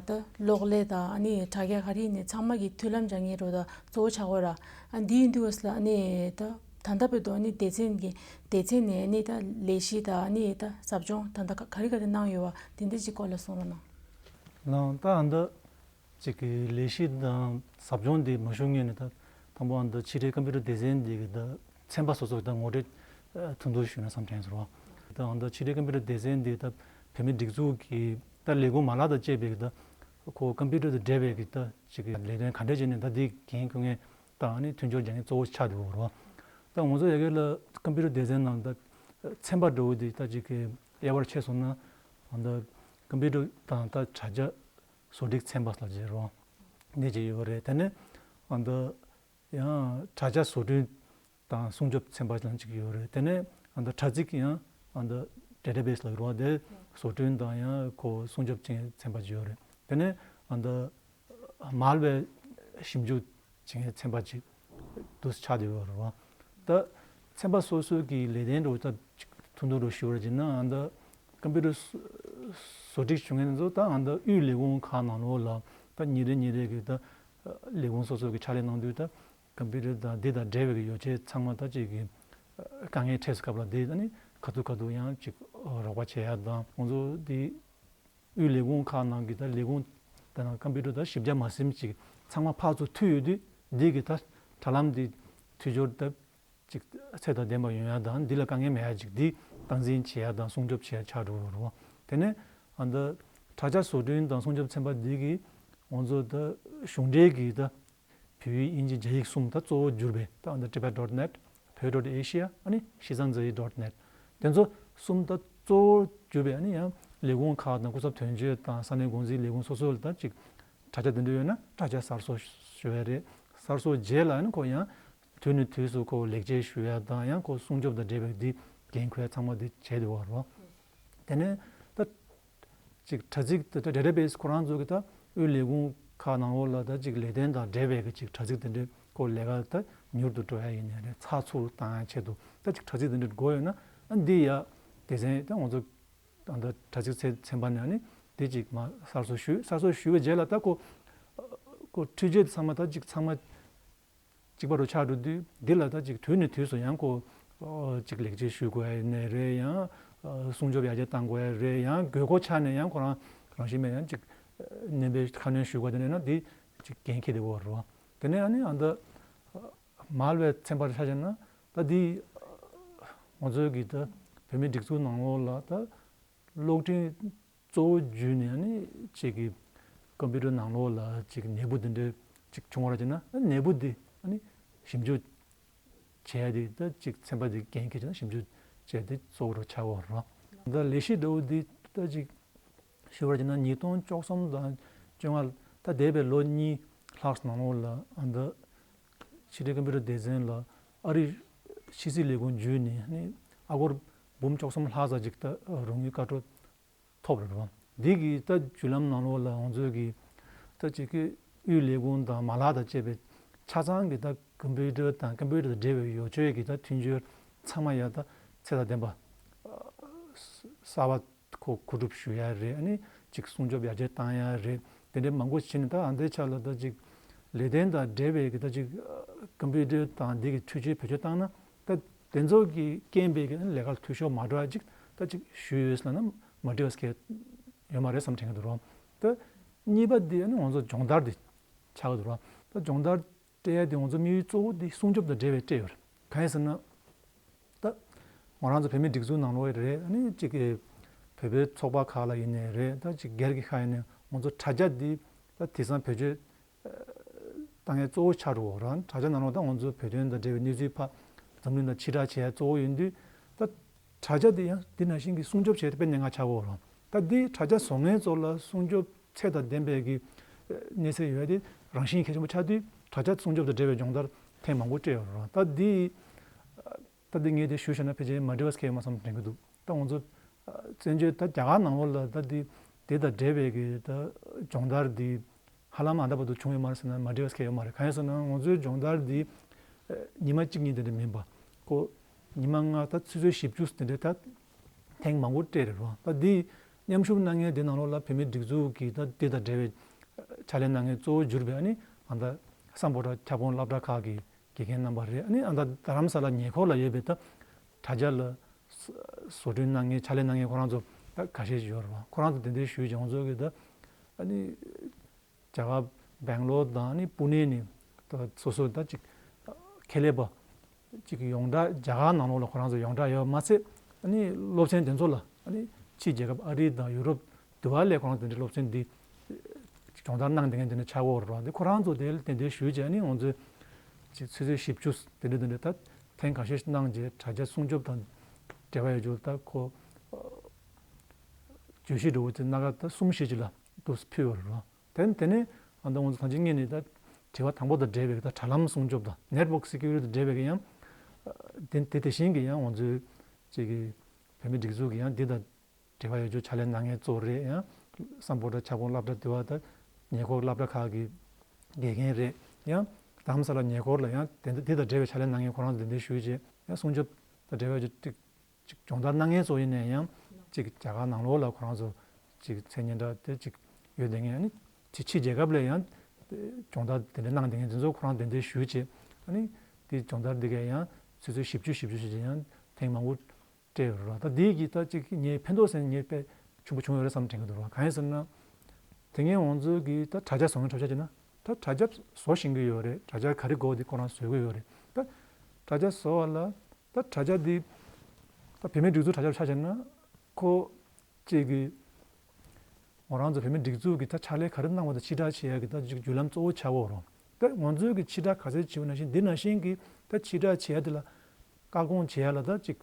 ད་གློག་ཀླད་དང་ཨ་ནི་དྲ་རྒྱ་ག་རེ་ནས་ཚང་མ་གི་མཐུན་ལམ་སྦྱང་མཁན་རོ་ད་གཙོ་བོ་ཆགས་ཡོད་ར། ཨ་འདི་ཡིན་དུས་ལ་ཨ་ནི་ད་ད་ལྟ་བར་དུ་ཨ་ནི་སྡེ་ཚན་གྱི་སྡེ་ཚན་ནས་ཨ་ནི་ད་ལས་གཞི་དང་ཨ་ནི་ད་ཟབ་སྦྱོང་ད་ལྟ་ག་རེ་ག་རེ་གནང་ཡོད་བ་དེ་འདྲ་ཅིག་སྐོར་ལ་གསུང་རོགས་གནང་། ལགས། ད་ཨ་ནི་ད་ཅིག་གི་ལས་གཞི་དང་ཟབ་སྦྱོང་འདི་མ་ཞུ་སྔོན་ནས་ད་དང་པོ་ཨ་ནི་ད་ཕྱི་དྲིལ་ཀམ་པུ་ཊར་སྡེ་ཚན་འདི་གི་ད་ཚན་པ་སོ་སོ་གི་ད་ངོ་སྤྲོད་ཐུང་ཐུང་ཞུས་ན་བསམ་དྲན་སོང་བ། ད་ཨ་ནི་ད་ཕྱི་དྲིལ་ཀམ་པུ་ཊར་སྡེ་ཚན་འདི་ད་བོད་མིའི་སྒྲིག་འཛུགས་ཀྱི་ད་ལས་ཁུངས་མ་ལག་དང་བཅས་པའི་གི་ད་ཁོ་ཀམ་པུ་ཊར་དང་འབྲེལ་བའི་གི་ད་ཅིག་གི་ལས་དོན་ག་འདྲ་བྱས་ནས་ད་འདི་འགན་འཁུར་མཁན་དང་ཨ་ནི་མཐུན་སྦྱོར་བྱེད་མཁན་གཙོ་བོ་ཆགས་འདུག་རོ། ད་ང་ཚོ་ཡ་གི་ལ་ཀམ་པུ་ཊར་སྡེ་ཚན་ནང་ད་ཚན་པ་འདྲ་བོ་འདི་ད་ཅིག་གི་དབྱེ་བར་ཕྱེ་སོང་ན་ཨ་ནི་ད་ཀམ་པུ་ཊར་དང་ད་དྲ་རྒྱ་བཟོ་སྒྲིག་ཚན་པ་ལ་བྱེད་རོགས་འདི་བྱེད་ཡོད་རེད། དེ་ནས་ཨ་ནི་ད་ཡང་དྲ་རྒྱ་བཟོ་སྐྲུན་དང་སྲུང་སྐྱོབ་ཚན་པ་ལ་གཅིག་ཡོད་རེད། དེ་ནས་ཨ་ནི་ད་དྲ་ཚིགས་ཡང་ཨ་ནི་ད་ཌེ་ཊ་བེ་སི་ལ་རོགས་དེ་བཟོ་སྐྲུན་དང་ཡང་ཁོ་སྲུང་སྐྱོབ་བྱེད་མཁན་ཚན་པ་ཅིག་ཡོད་རེད། དེ་ནས་ཨ་ནི་ད་མལ་ཝེར་ཞིབ་འཇུག་བྱེད་མཁན་ཚན་པ་ཅིག་འདུག་ཆགས་བསྡད་ཡོད་རེད་བ། ད་ཚན་པ་སོ་སོ་གི་ལས་དོན་འདྲ་བོ་ད་ཅིག་ཐུང་ཐུང་འདྲ་བོ་ཞུ་བར་བྱས་ན་ཨ་ནི་ད་ཀམ་པུ་ཊར་བཟོ་སྒྲིག་བྱུང་མཁན་ཚོ་ད་ཨ་ནི་ད་དབུས་ལས་ཁུངས་ཁག་ནང་ལོགས་ལ་ད་ཉིན་རེ་ཉིན་རེ་གི་ད་ལས་ཁུངས་སོ་སོ་གི་ཕྱག་ལས་གནང་དུས་ད་ཀམ་པུ་ཊར་དང་འདི་དང་འབྲེལ་བའི་གི་ཡོ་བྱད་ཚང་མ་ད་ཅིག་གི་དཀའ་ངལ་འཕྲད་སའི་སྐབས་ལ་འདི་ད་ནི་ཁ་ཐུག་ཁ་ཐུག་ཡང་ཅིག་རོགས་པ་བྱེད་ཡ་དང་ང་ཚོ་འདི་དབུས་ལས་ཁུངས་ཁག་ནང་གི་ད་ལས་ཁུངས་ད་ནང་ཀམ་པུ་ཊར་ད་བཞི་བརྒྱ་མ་ཟིན་ཅིག་ཚང་མ་ཕར་ཚུར་མཐུད་ཡོད་དུས་འདི་གི་ད་ དྲ་ལམ་འདི་འཐུས་ཤོར་ད་ཅིག་ཚད་དང་ལྡན་པ་ཡོང་ཡ་དང་འདི་ལ་དཀའ་ངལ་མེད་ཡ་ཅིག་འདི་སྟངས་འཛིན་བྱེད་ཡ་དང་སྲུང་སྐྱོབ་བྱེད་ཡ་ཆགས་འགྲོ་གི་རེད་བ། དེ་ནས་ཨ་ད་དྲ་རྒྱ་བཟོ་སྐྲུན་དང་སྲུང་སྐྱོབ་ཚན་པ་འདི་གིས་ང་ཚོ་ད་གཞུང་འབྲེལ་གྱི་ད་བོད་ཡིག་དབྱིན་ཇི་རྒྱ་ཡིག་གསུམ་ད་གཙོ་བོ་གྱུར་པའི་ད་ཨ་ད་Tibet dot net, Pyo dot Asia ཨ་ནི་ཤི་ཙང་ཛི་ཡི་dot net དེ་ཚོ་གསུམ་ད་གཙོ་བོ་གྱུར་པའི་ཨ་ནི་ཡང་ལས་ཁུངས་ཁག་དང་སྐུ་ཚབ་དོན་གཅོད་དང་ས་གནས་འགོ་འཛིན་ལས་ཁུངས་སོ་སོ་ལ་ད་ཅིག་དྲ་རྒྱ་དེ་འདྲ་ཡོད་ན་དྲ་རྒྱ་གསར་བཟོ་ཞུ་ཡ་རེད། གསར་བཟོ་རྗེས་ལ་ཨ་ནི་ཁོ་ཡང་དུས་ནས་དུས་སུ་ཁོ་ལེགས་བཅོས་ཞུ་ཡ་དང་ཡང་ཁོ་སྲུང་སྐྱོབ་དང་འབྲེལ་བའི་འདི་འགན་ཁུར་ཡ་ཚང་མ་འདི་བྱས་བསྡད་ཡོད་རེད། དེ་ནས་ད་ཅིག་དྲ་ཚིགས་དེ་database ཁོ་རང་ཚོ་གི་ད་དབུས་ལས་ཁུངས་ཁག་ནང་ལོགས་ལ་ད་ཅིག་ལས་དོན་དང་འབྲེལ་བའི་གི་ཅིག་དྲ་ཚིགས་དེ་འདྲའི་ཁོ་ལས་ཀ་ད་མྱུར་དུ་འགྲོ་ཡ་ཡིན་ནའི་རེད། ཚགས་ཚུད་བཏང་ཡ་ཆེད་དུ་ད་ཅིག་དྲ་ཚིགས་དེ་འདྲ་དགོས་ཡོད་ན་ཨ་འདི་ཡ་སྡེ་ཚན་ད་ང་ཚོ་ད་དྲ་ཚིགས་ཚན་ཚན་པ་ནས་ཨ་ནི་འདི་ཅིག་མ་གསར་བཟོ་ཞུས། གསར་བཟོ་ཞུས་པའི་རྗེས་ལ་ད་ཁོ་ཁོ་འཕྲུལ་ཆས་དེ་ཚང་མ་ད་ཅིག་ཚང་མ་གཅིག་པ་རུ་ཆགས་འགྲོ་དུས་འདི་ལ་ད་ཅིག་དུས་ནས་དུས་སུ་ཡང་ཁོ་ཨོ་ཅིག་ལེགས་བཅོས་ཞུ་དགོས་ཡ་ནས་རེད། ཡང་ཨ་སྲུང་སྐྱོབ་ཡར་རྒྱས་གཏང་དགོས་ཡ་རེད། ཡང་དགོས་མཁོ་ཆགས་ནས་ཡང་ཁོ་རང་རང་བཞིན་མེད་ཡང་ཅིག་ཨ་སྣོན་པའི་ཁ་སྣོན་ཞུ་དགོས་དེ་ནས་ན་འདི་ཅིག་འགན་འཁྱེར་བསྡད་ཡོད་རེད་བ། དེ་ནས་ཨ་ནི་ཨ་ད་མར་བའི་ཚན་པར་ཆ་བཞག་ན་ད་འདི་ང་ཚོའི་གི་ད་བོད་མིའི་སྒྲིག་འཛུགས་ནང་ལོགས་ལ་ད་གློག་འཕྲིན་གཙོ་བོ་བརྒྱུད་ནས་ཨ་ནི་ཅིག་གི་ཀམ་པུ་ཊར་ནང་ལོགས་ལ་ཅིག་ནད་འབུ་འདི་འདྲ་ཅིག་བྱུང་བ་ར་བྱས་ན་ཨ་ནད་འབུ་འདི་ཨ་ནི་ཞིབ་འཇུག་བྱས་ཏེ་ད་ཅིག་ཚན་པ་འདི་འགན་འཁྱེར་བྱས་ན་ཞིབ་འཇུག་བྱས་ཏེ་གཙོ་བོ་རུ་ཆགས་ཡོད་རེད། ད་ལས་གཞི་འདྲ་བོ་འདི་ད་ཅིག་ཞུ་བར་བྱས་ན་ཉིས་སྟོང་བཅུ་གསུམ་དང་བཅོ་ལྔ་ད་འདས་པའི་ལོ་གཉིས་ལྷག་ནང་ལོགས་ལ་ཨ་ད་ཕྱི་དྲིལ་ཀམ་པུ་ཊར་སྡེ་ཚན་ལ་ཨ་རིའི་ཕྱི་སྲིད་ལས་ཁུངས་བརྒྱུད་ནས་ཨ་ནི་ཨ་སྒོར་འབུམ་བཅུ་གསུམ་ལྷག་ཙམ་ཅིག་ད་རོགས་དངུལ་བཀའ་འཁྲོལ་ཐོབ་རེད་བ། འདི་གི་ད་བརྒྱུད་ལམ་ནང་ལོགས་ལ་ང་ཚོའི་གི་ད་ཅིག་གི་དབུས་ལས་ཁུངས་དང་མ་ལག་དང་བཅས་པའི་ཆ་ཚང་གི་ད་ཀམ་པུ་ཊར་དང་ཀམ་པུ་ཊར་དང་འབྲེལ་བའི་ཡོ་བྱད་ཀྱི་ད་མཐུན་སྦྱོར་ཚང་མ་ཡ་ད་ཚད་དང་ལྡན་པ་གསར་པ་ཁོ་མཁོ་སྒྲུབ་ཞུ་ཡ་རེད། ཨ་ནི་ཅིག་སྲུང་སྐྱོབ་ཡར་རྒྱས་བཏང་ཡ་རེད། དེ་འདྲའི་མང་པོ་བྱས་ནས་ད་ཨ་འདའི་ཆ་ལ་ད་ཅིག་ལས་དོན་དང་འབྲེལ་བའི་གི་ད་ཅིག་ཀམ་པུ་ཊར་དང་འདི་གི་འཕྲུལ་ཆས་བེད་སྤྱོད་བཏང་ན་ད་དེ་ཚོ་གི་རྐྱེན་པས་གི་ལས་ཀ་ལ་འཐུས་ཤོར་མ་འགྲོ་ཡ་ཅིག་ད་ཅིག་ཞུས་ཡོད་ལབ་ན་མ་འགྲིག་པ་ཞིག་ཡོད་མ་རེད་བསམ་དྲན་གི་འདུག་རོ། ད་གཉིས་པ་འདི་ཨ་ནི་ང་ཚོ་སྦྱོང་བརྡར་འདི་ཆགས་ཀྱི་འདུག་རོ། ད་སྦྱོང་བརྡར་སྤྲད་ཡ་དེ་ང་ཚོ་དམིགས་ཡུལ་གཙོ་བོ་དེ་སྲུང་སྐྱོབ་དང་འབྲེལ་བའི་སྤྲད་ཡོད་རེད། གང་ཡིན་ཟེར་ན། ད་ང་རང་ཚོ་བོད་མིའི་སྒྲིག་འཛུགས་ནང་ལོགས་རེད། ཨ་ནི་གཅིག་གི་བོད་པའི་ཚོགས་པ་ཁག་ལ་ཡིན་ནའི་རེད། ད་གཅིག་སྒེར་གྱི་ཁག་ཡིན་ནའི་ང་ཚོ་དྲ་རྒྱ་འདི་ད་དེང་སང་བེད་སྤྱོད་བཏང་ཡ་གཙོ་བོ་ཆགས་འགྲོ་གི་རེད། དྲ་རྒྱ་ནང་ལོགས་ད་ང་ཚོ་བོད་དོན་དང་འབྲེལ་བའི་གནས་ཚུལ་ཕར་འཛམ་གླིང་དང་ཕྱི་བསྒྲགས་བྱེད་ཡ་གཙོ་བོ་ཡིན་དུས་ད་དྲ་རྒྱ་འདི་ཡང་འདི་ནང་བཞིན་གྱི་སྲུང་སྐྱོབ་བྱེད་ཡ་དཔེ་གནད་འགག་ཆགས་ཀྱི་ཡོད་རེད། ད་འདི་དྲ་རྒྱ་བཟོ་མཁན་ཚོ་ལ་སྲུང་སྐྱོབ་ཚད་དང་ལྡན་པའི་གི་གནས་ཚད་ཡོད་དེ་རང་བཞིན་གལ་ཆེན་པོ་ཆགས་དུས་དྲ་རྒྱ་སྲུང་སྐྱོབ་དང་འབྲེལ་བའི་སྦྱོང་བརྡར་ཐེངས་མང་པོ་སྤྲད་ཡོད་རེད། ད་འདི་ད་འདི་ངས་དེ་ཞུས་བཞག་ན་ཕལ་ཆེར་མ་འགྲིག་པ་ཞིག་ཡོད་མ་བསམ་དྲན་གྱི་འདུག་ད་ང་ཚོ་བཙན་བྱོལ་ད་རྒྱ་གར་ནང་ལོགས་ལ་ད་འདི་དེ་དང་འབྲེལ་བའི་གི་ད་སྦྱོང་བརྡར་འདི་ཧ་ལམ་ཨ་ད་བར་དུ་བྱུང་ཡོད་མ་རེད་ཟེར་ན་མ་འགྲིག་པ་ཞིག་ཡོད་མ་རེད། གང་ཡིན་ཟེར་ན་ང་ཚོའི་སྦྱོང་བརྡར་འདི་ཉི་མ་གཅིག་གཉིས་དེ་འདྲ་མིན་པ་ཁོ་ཉི་མ་ལྔ་ད་ཆུ་ཚོད་བཞི་བཅུ་དེ་འདྲ་ད་ཐེངས་མང་པོ་སྤྲད་རེད་རོ། ད་འདི་མཉམ་ཞུགས་གནང་མཁན་དེ་ནང་ལོགས་ལ་བོད་མིའི་སྒྲིག་འཛུགས་ཀྱི་ད་འདི་དང་འབྲེལ་བའི་ཕྱག་ལས་གནང་མཁན་གཙོ་བོ་གྱུར་པའི་ཨ་ནི་ཨ་ད་སམ་བྷོ་ཊ་ཁྱབ་ཁོངས་སློབ་གྲྭ་ཁག་གི་དགེ་རྒན་རྣམ་པ་རེད། ཨ་ནི་ཨ་ད་རྡ་རམ་ས་ལ་ཉེ་འཁོར་ལ་ཡོད་པའི་ད་དྲ་རྒྱ་ལ་བཟོ་སྐྲུན་གནང་མཁན་ཕྱག་ལས་གནང་མཁན་ཁོ་རང་ཚོ་ད་ཁ་ཤས་ཤིག་ཡོད་རེད་བ། ཁོ་རང་ཚོ་དེ་འདྲའི་ཞུས་ཀྱང་ང་ཚོ་གི་ད་ཨ་ནི་རྒྱ་གར་སྦེང་ལོར་དང་ཨ་ནི་པུ་ནེ་ནས་ད་སོ་སོ་ད་ཅིག་ཁྱད་ལས་པ་ཅིག་ཡོངས་གྲགས་རྒྱ་གར་ནང་ལོགས་ལ་ཁོ་རང་ཚོ་ཡོངས་གྲགས་ཡོད་མ་ཚད་ཨ་ནི་སློབ་ཚན་དེ་ཚོ་ལ་ཨ་ནི་ཕྱིའི་རྒྱལ་ཁབ་ཨ་རི་དང་ཡུ་རོབ་དུ་བ་ལས་ཁོ་རང་ཚོ་འདི་སློབ་ཚན་འདི་སྦྱོང་བརྡར་གནང་བསྡད་མཁན་དེ་འདྲ་ཆགས་ཡོད་རེད་བ། འདི་ཁོ་རང་ཚོ་དེ་ལ་དེ་འདྲའི་ཞུས་བྱས་ཨ་ནི་ང་ཚོས་ཅིག་ཆུ་ཚོད་བཞི་བཅུ་དེ་འདྲ་དེ་འདྲ་ད་ཐེངས་ཁ་ཤས་ཤིག་གནང་རྗེས་དྲ་རྒྱ་སྲུང་སྐྱོབ་དང་འབྲེལ་བ་ཡོད་རྒྱུ་ད་ཁོ་བརྗོད་གཞི་འདྲ་བོ་དེ་སྣ་ཁ་ད་གསུམ་བཞི་ཅིག་ལ་དུ་ཕུལ་བ་རེད་བ། དེ་དེ་ནས་ཨ་ད་ང་ཚོ་ཐང་ཆེན་གཉིས་ནས་ད་དྲི་བ་དང་པོ་དང་འབྲེལ་བའི་ད་དྲ་ལམ་སྲུང་སྐྱོབ་དང་network security དང་འབྲེལ་བའི་ཡང་དེ་དེ་དེ་བཞིན་གྱི་ཡང་ང་ཚོའི་ཅིག་གི་བོད་མིའི་སྒྲིག་འཛུགས་ཀྱི་ཡང་འདི་དང་འབྲེལ་བ་ཡོད་རྒྱུ་ཕྱག་ལས་གནང་མཁན་གཙོ་བོ་རེད། ཡང་སམ་བྷོ་ཊ་ཁྱབ་ཁོངས་སློབ་གྲྭ་དུ་བ་ད་ཉེ་འཁོར་སློབ་གྲྭ་ཁག་གི་དགེ་རྒན་རེད། ཡང་རྡ་རམ་ས་ལ་ཉེ་འཁོར་ལ་ཡང་དེ་འདི་དང་འབྲེལ་བའི་ཕྱག་ལས་གནང་མཁན་ཁོ་རང་ཚོ་དེ་འདྲའི་ཞུས་རྗེས་ཡང་སྲུང་སྐྱོབ་དང་འབྲེལ་བའི་ཅིག་ཅིག་སྦྱོང་བརྡར་གནང་མཁན་ཚོ་ཡིན་ནའི་ཡང་ཅིག་རྒྱ་གར་ནང་ལོགས་ལ་ཁོ་རང་ཚོ་ཅིག་མཚན་སྙན་གྲགས་དེ་ཅིག་ཡོད་དེ་ངས་ཨ་ནི་ཅིག་ཕྱི་རྒྱལ་ཁབ་ལ་ཡང་སྦྱོང་བརྡར་དེ་འདྲ་གནང་བསྡད་མཁན་དེ་ཚོ་ཁོ་རང་དེ་འདྲའི་ཞུས་རྗེས་ཨ་ནི་དེ་སྦྱོང་བརྡར་འདི་གས་ཡང་ཆུ་ཚོད་བཞི་བཅུ་བཞི་བཅུ་ཞིག་ཡང་ཐེངས་མང་པོ་སྤྲད་ཡོད་རེད་བ། ད་འདི་གི་ད་ཅིག་ངས་ཕན་ཐོགས་ཟེར་ངས་དཔེ་ཆེན་པོ་བྱུང་ཡོད་རེད་བསམ་དྲན་གྱི་འདུག་ར། གང་ཡིན་ཟེར་ན། དེ་སྔའི་ང་ཚོའི་གི་ད་དྲ་རྒྱ་བཟོ་མཁན་གྲོས་ཆོད་བྱས་ན་དྲ་ ད་དྲ་རྒྱ་བཟོ་ཤེས་ཀྱི་ཡོད་རེད། དྲ་རྒྱ་ག་རེ་དགོས་འདི་ཁོ་རང་བཟོ་གི་ཡོད་རེད། ད་དྲ་རྒྱ་བཟོ་བ་ལ་ད་དྲ་རྒྱ་འདི་ད་བོད་མིའི་སྒྲིག་འཛུགས་དྲ་རྒྱ་ཆ་བཞག་ན་ཁོ་གཅིག་གི་ང་རང་ཚོ་བོད་མིའི་སྒྲིག་འཛུགས་ཀྱི་ད་ཕྱག་ལས་ག་རེ་གནང་བ་དང་ཕྱིར་བསྒྲགས་བྱེད་ཡ་གི་ད་ཅིག་བརྒྱུད་ལམ་གཙོ་བོ་ཆགས་ཡོད་རེད། ད་ང་ཚོའི་གི་ཕྱིར་བསྒྲགས་ག་ཚད་བྱེད་པ་ནང་བཞིན་འདི་ནང་བཞིན་གི་ད་ཕྱིར་བསྒྲགས་བྱེད་ཡ་དེ་ལ་བཀག་སྐོང་བྱེད་ཡ་ལ་ད་ཅིག་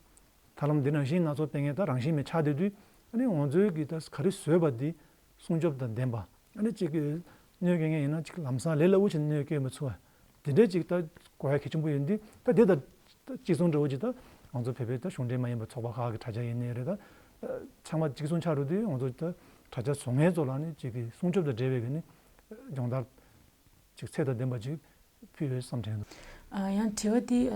ད་ལམ་འདི་ནང་བཞིན་སྣ་ཚོགས་སྤེལ་མཁན་ད་རང་བཞིན་མེད་ཆགས་བསྡད་དུས། ཨ་ནི་ང་ཚོའི་གི་ད་ག་རེ་བཟོས་པ་འདི་སྲུང་སྐྱོབ་དང་ལྡན་པ། ཨ་ནི་གཅིག་གི་གནོད་སྐྱེལ་མཁན་ཡིན་ན་གཅིག་ལམ་སང་ལས་སླ་པོ་བྱས་ནས་གནོད་སྐྱེལ་མི་ཚུགས་པ། དེ་འདྲའི་གཅིག་ད་གོ་ཡ་གལ་ཆེན་པོ་ཡིན་དུས། ད་དེ་ད་ད་གཅིག་མཚུངས་འདྲ་བོ་ཅིག་ད་ང་ཚོ་བོད་པའི་ད་གཞུང་འབྲེལ་མ་ཡིན་པའི་ཚོགས་པ་ཁག་གི་དྲ་རྒྱ་ཡིན་ནའི་རེད། ད་ཚང་མ་གཅིག་མཚུངས་ཆགས་འགྲོ་དུས་ང་ཚོ་ད་དྲ་རྒྱ་བཟོ་མཁན་ཚོ་ལ་ནི་གཅིག་གི་སྲུང་སྐྱོབ་དང་འབྲེལ་བའི་གི་ནི་སྦྱོང་བརྡར་ཅིག་ཚད་དང་ལྡན་པ་ཅིག་ཕུལ་ཡོད་བསམ་དྲན་འདུག་ཨ། ཡང་དྲི་བ་འདི་ཨ་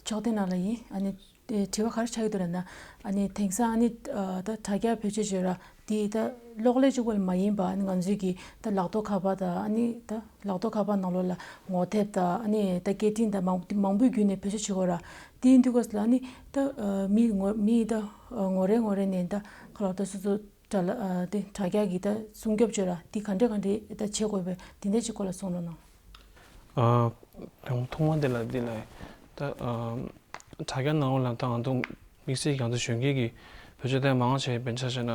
ཕྱོགས་སྡེ་ནང་ལ་ཡིན། ཨ་ནི་ཨེ་དྲི་བ་ག་རེ་ཆགས་ཀྱི་འདུག་ལབ་ན། ཨ་ནི་དེང་སང་ཨ་ནི་ཨ་ད་དྲ་རྒྱ་བེད་སྤྱོད་བྱེད་ར་འདི་ད་གློག་ཀླད་གཅིག་པོ་ལ་མ་ཡིན་པ། ཨ་ནི་ང་ཚོས་ཀྱི་ད་ལག་ཐོག་ཁ་པར་དང་། ཨ་ནི་ད་ལག་ཐོག་ཁ་པར་ནང་ལོགས་ལ་ངོ་དེབ་དང་། ཨ་ནི་ད་སྐད་འཕྲིན་དང་མང་མང་པོའི་བརྒྱུད་ནས་བེད་སྤྱོད་བྱེད་དགོས་ར། དེ་ཡིན་དུས་སྐབས་ལ་ཨ་ནི་ད་ཨ་མི་ངོ་མི་ད་ཨ་ངོ་རེ་ངོ་རེ་ནས་ད་ག་ལ་ད་སོ་སོ་དྲ་ལ་ཨ་དེ་དྲ་རྒྱ་གི་ད་སྲུང་སྐྱོབ་བྱེད་ར་འདི་ག་འདྲ་ག་འདྲ་ད་བྱེད་དགོས་པས། དེ་འདྲ་ཅིག་སྐོར་ལ་གསུང་རོགས་གནང་། ཨ། ཐོག་ཐོག་མ་དེ་ལ་འདི་ལ་ད་ཨ་དྲ་རྒྱ་ནང་ལ་ད་ང་ཚོ་དམིགས་བསལ་གྱི་ང་ཚོ་གཞོན་སྐྱེས་ཀྱི་བེད་སྤྱོད་ལྟ་མང་ཆེ་བའི་ཆ་བཞག་ན་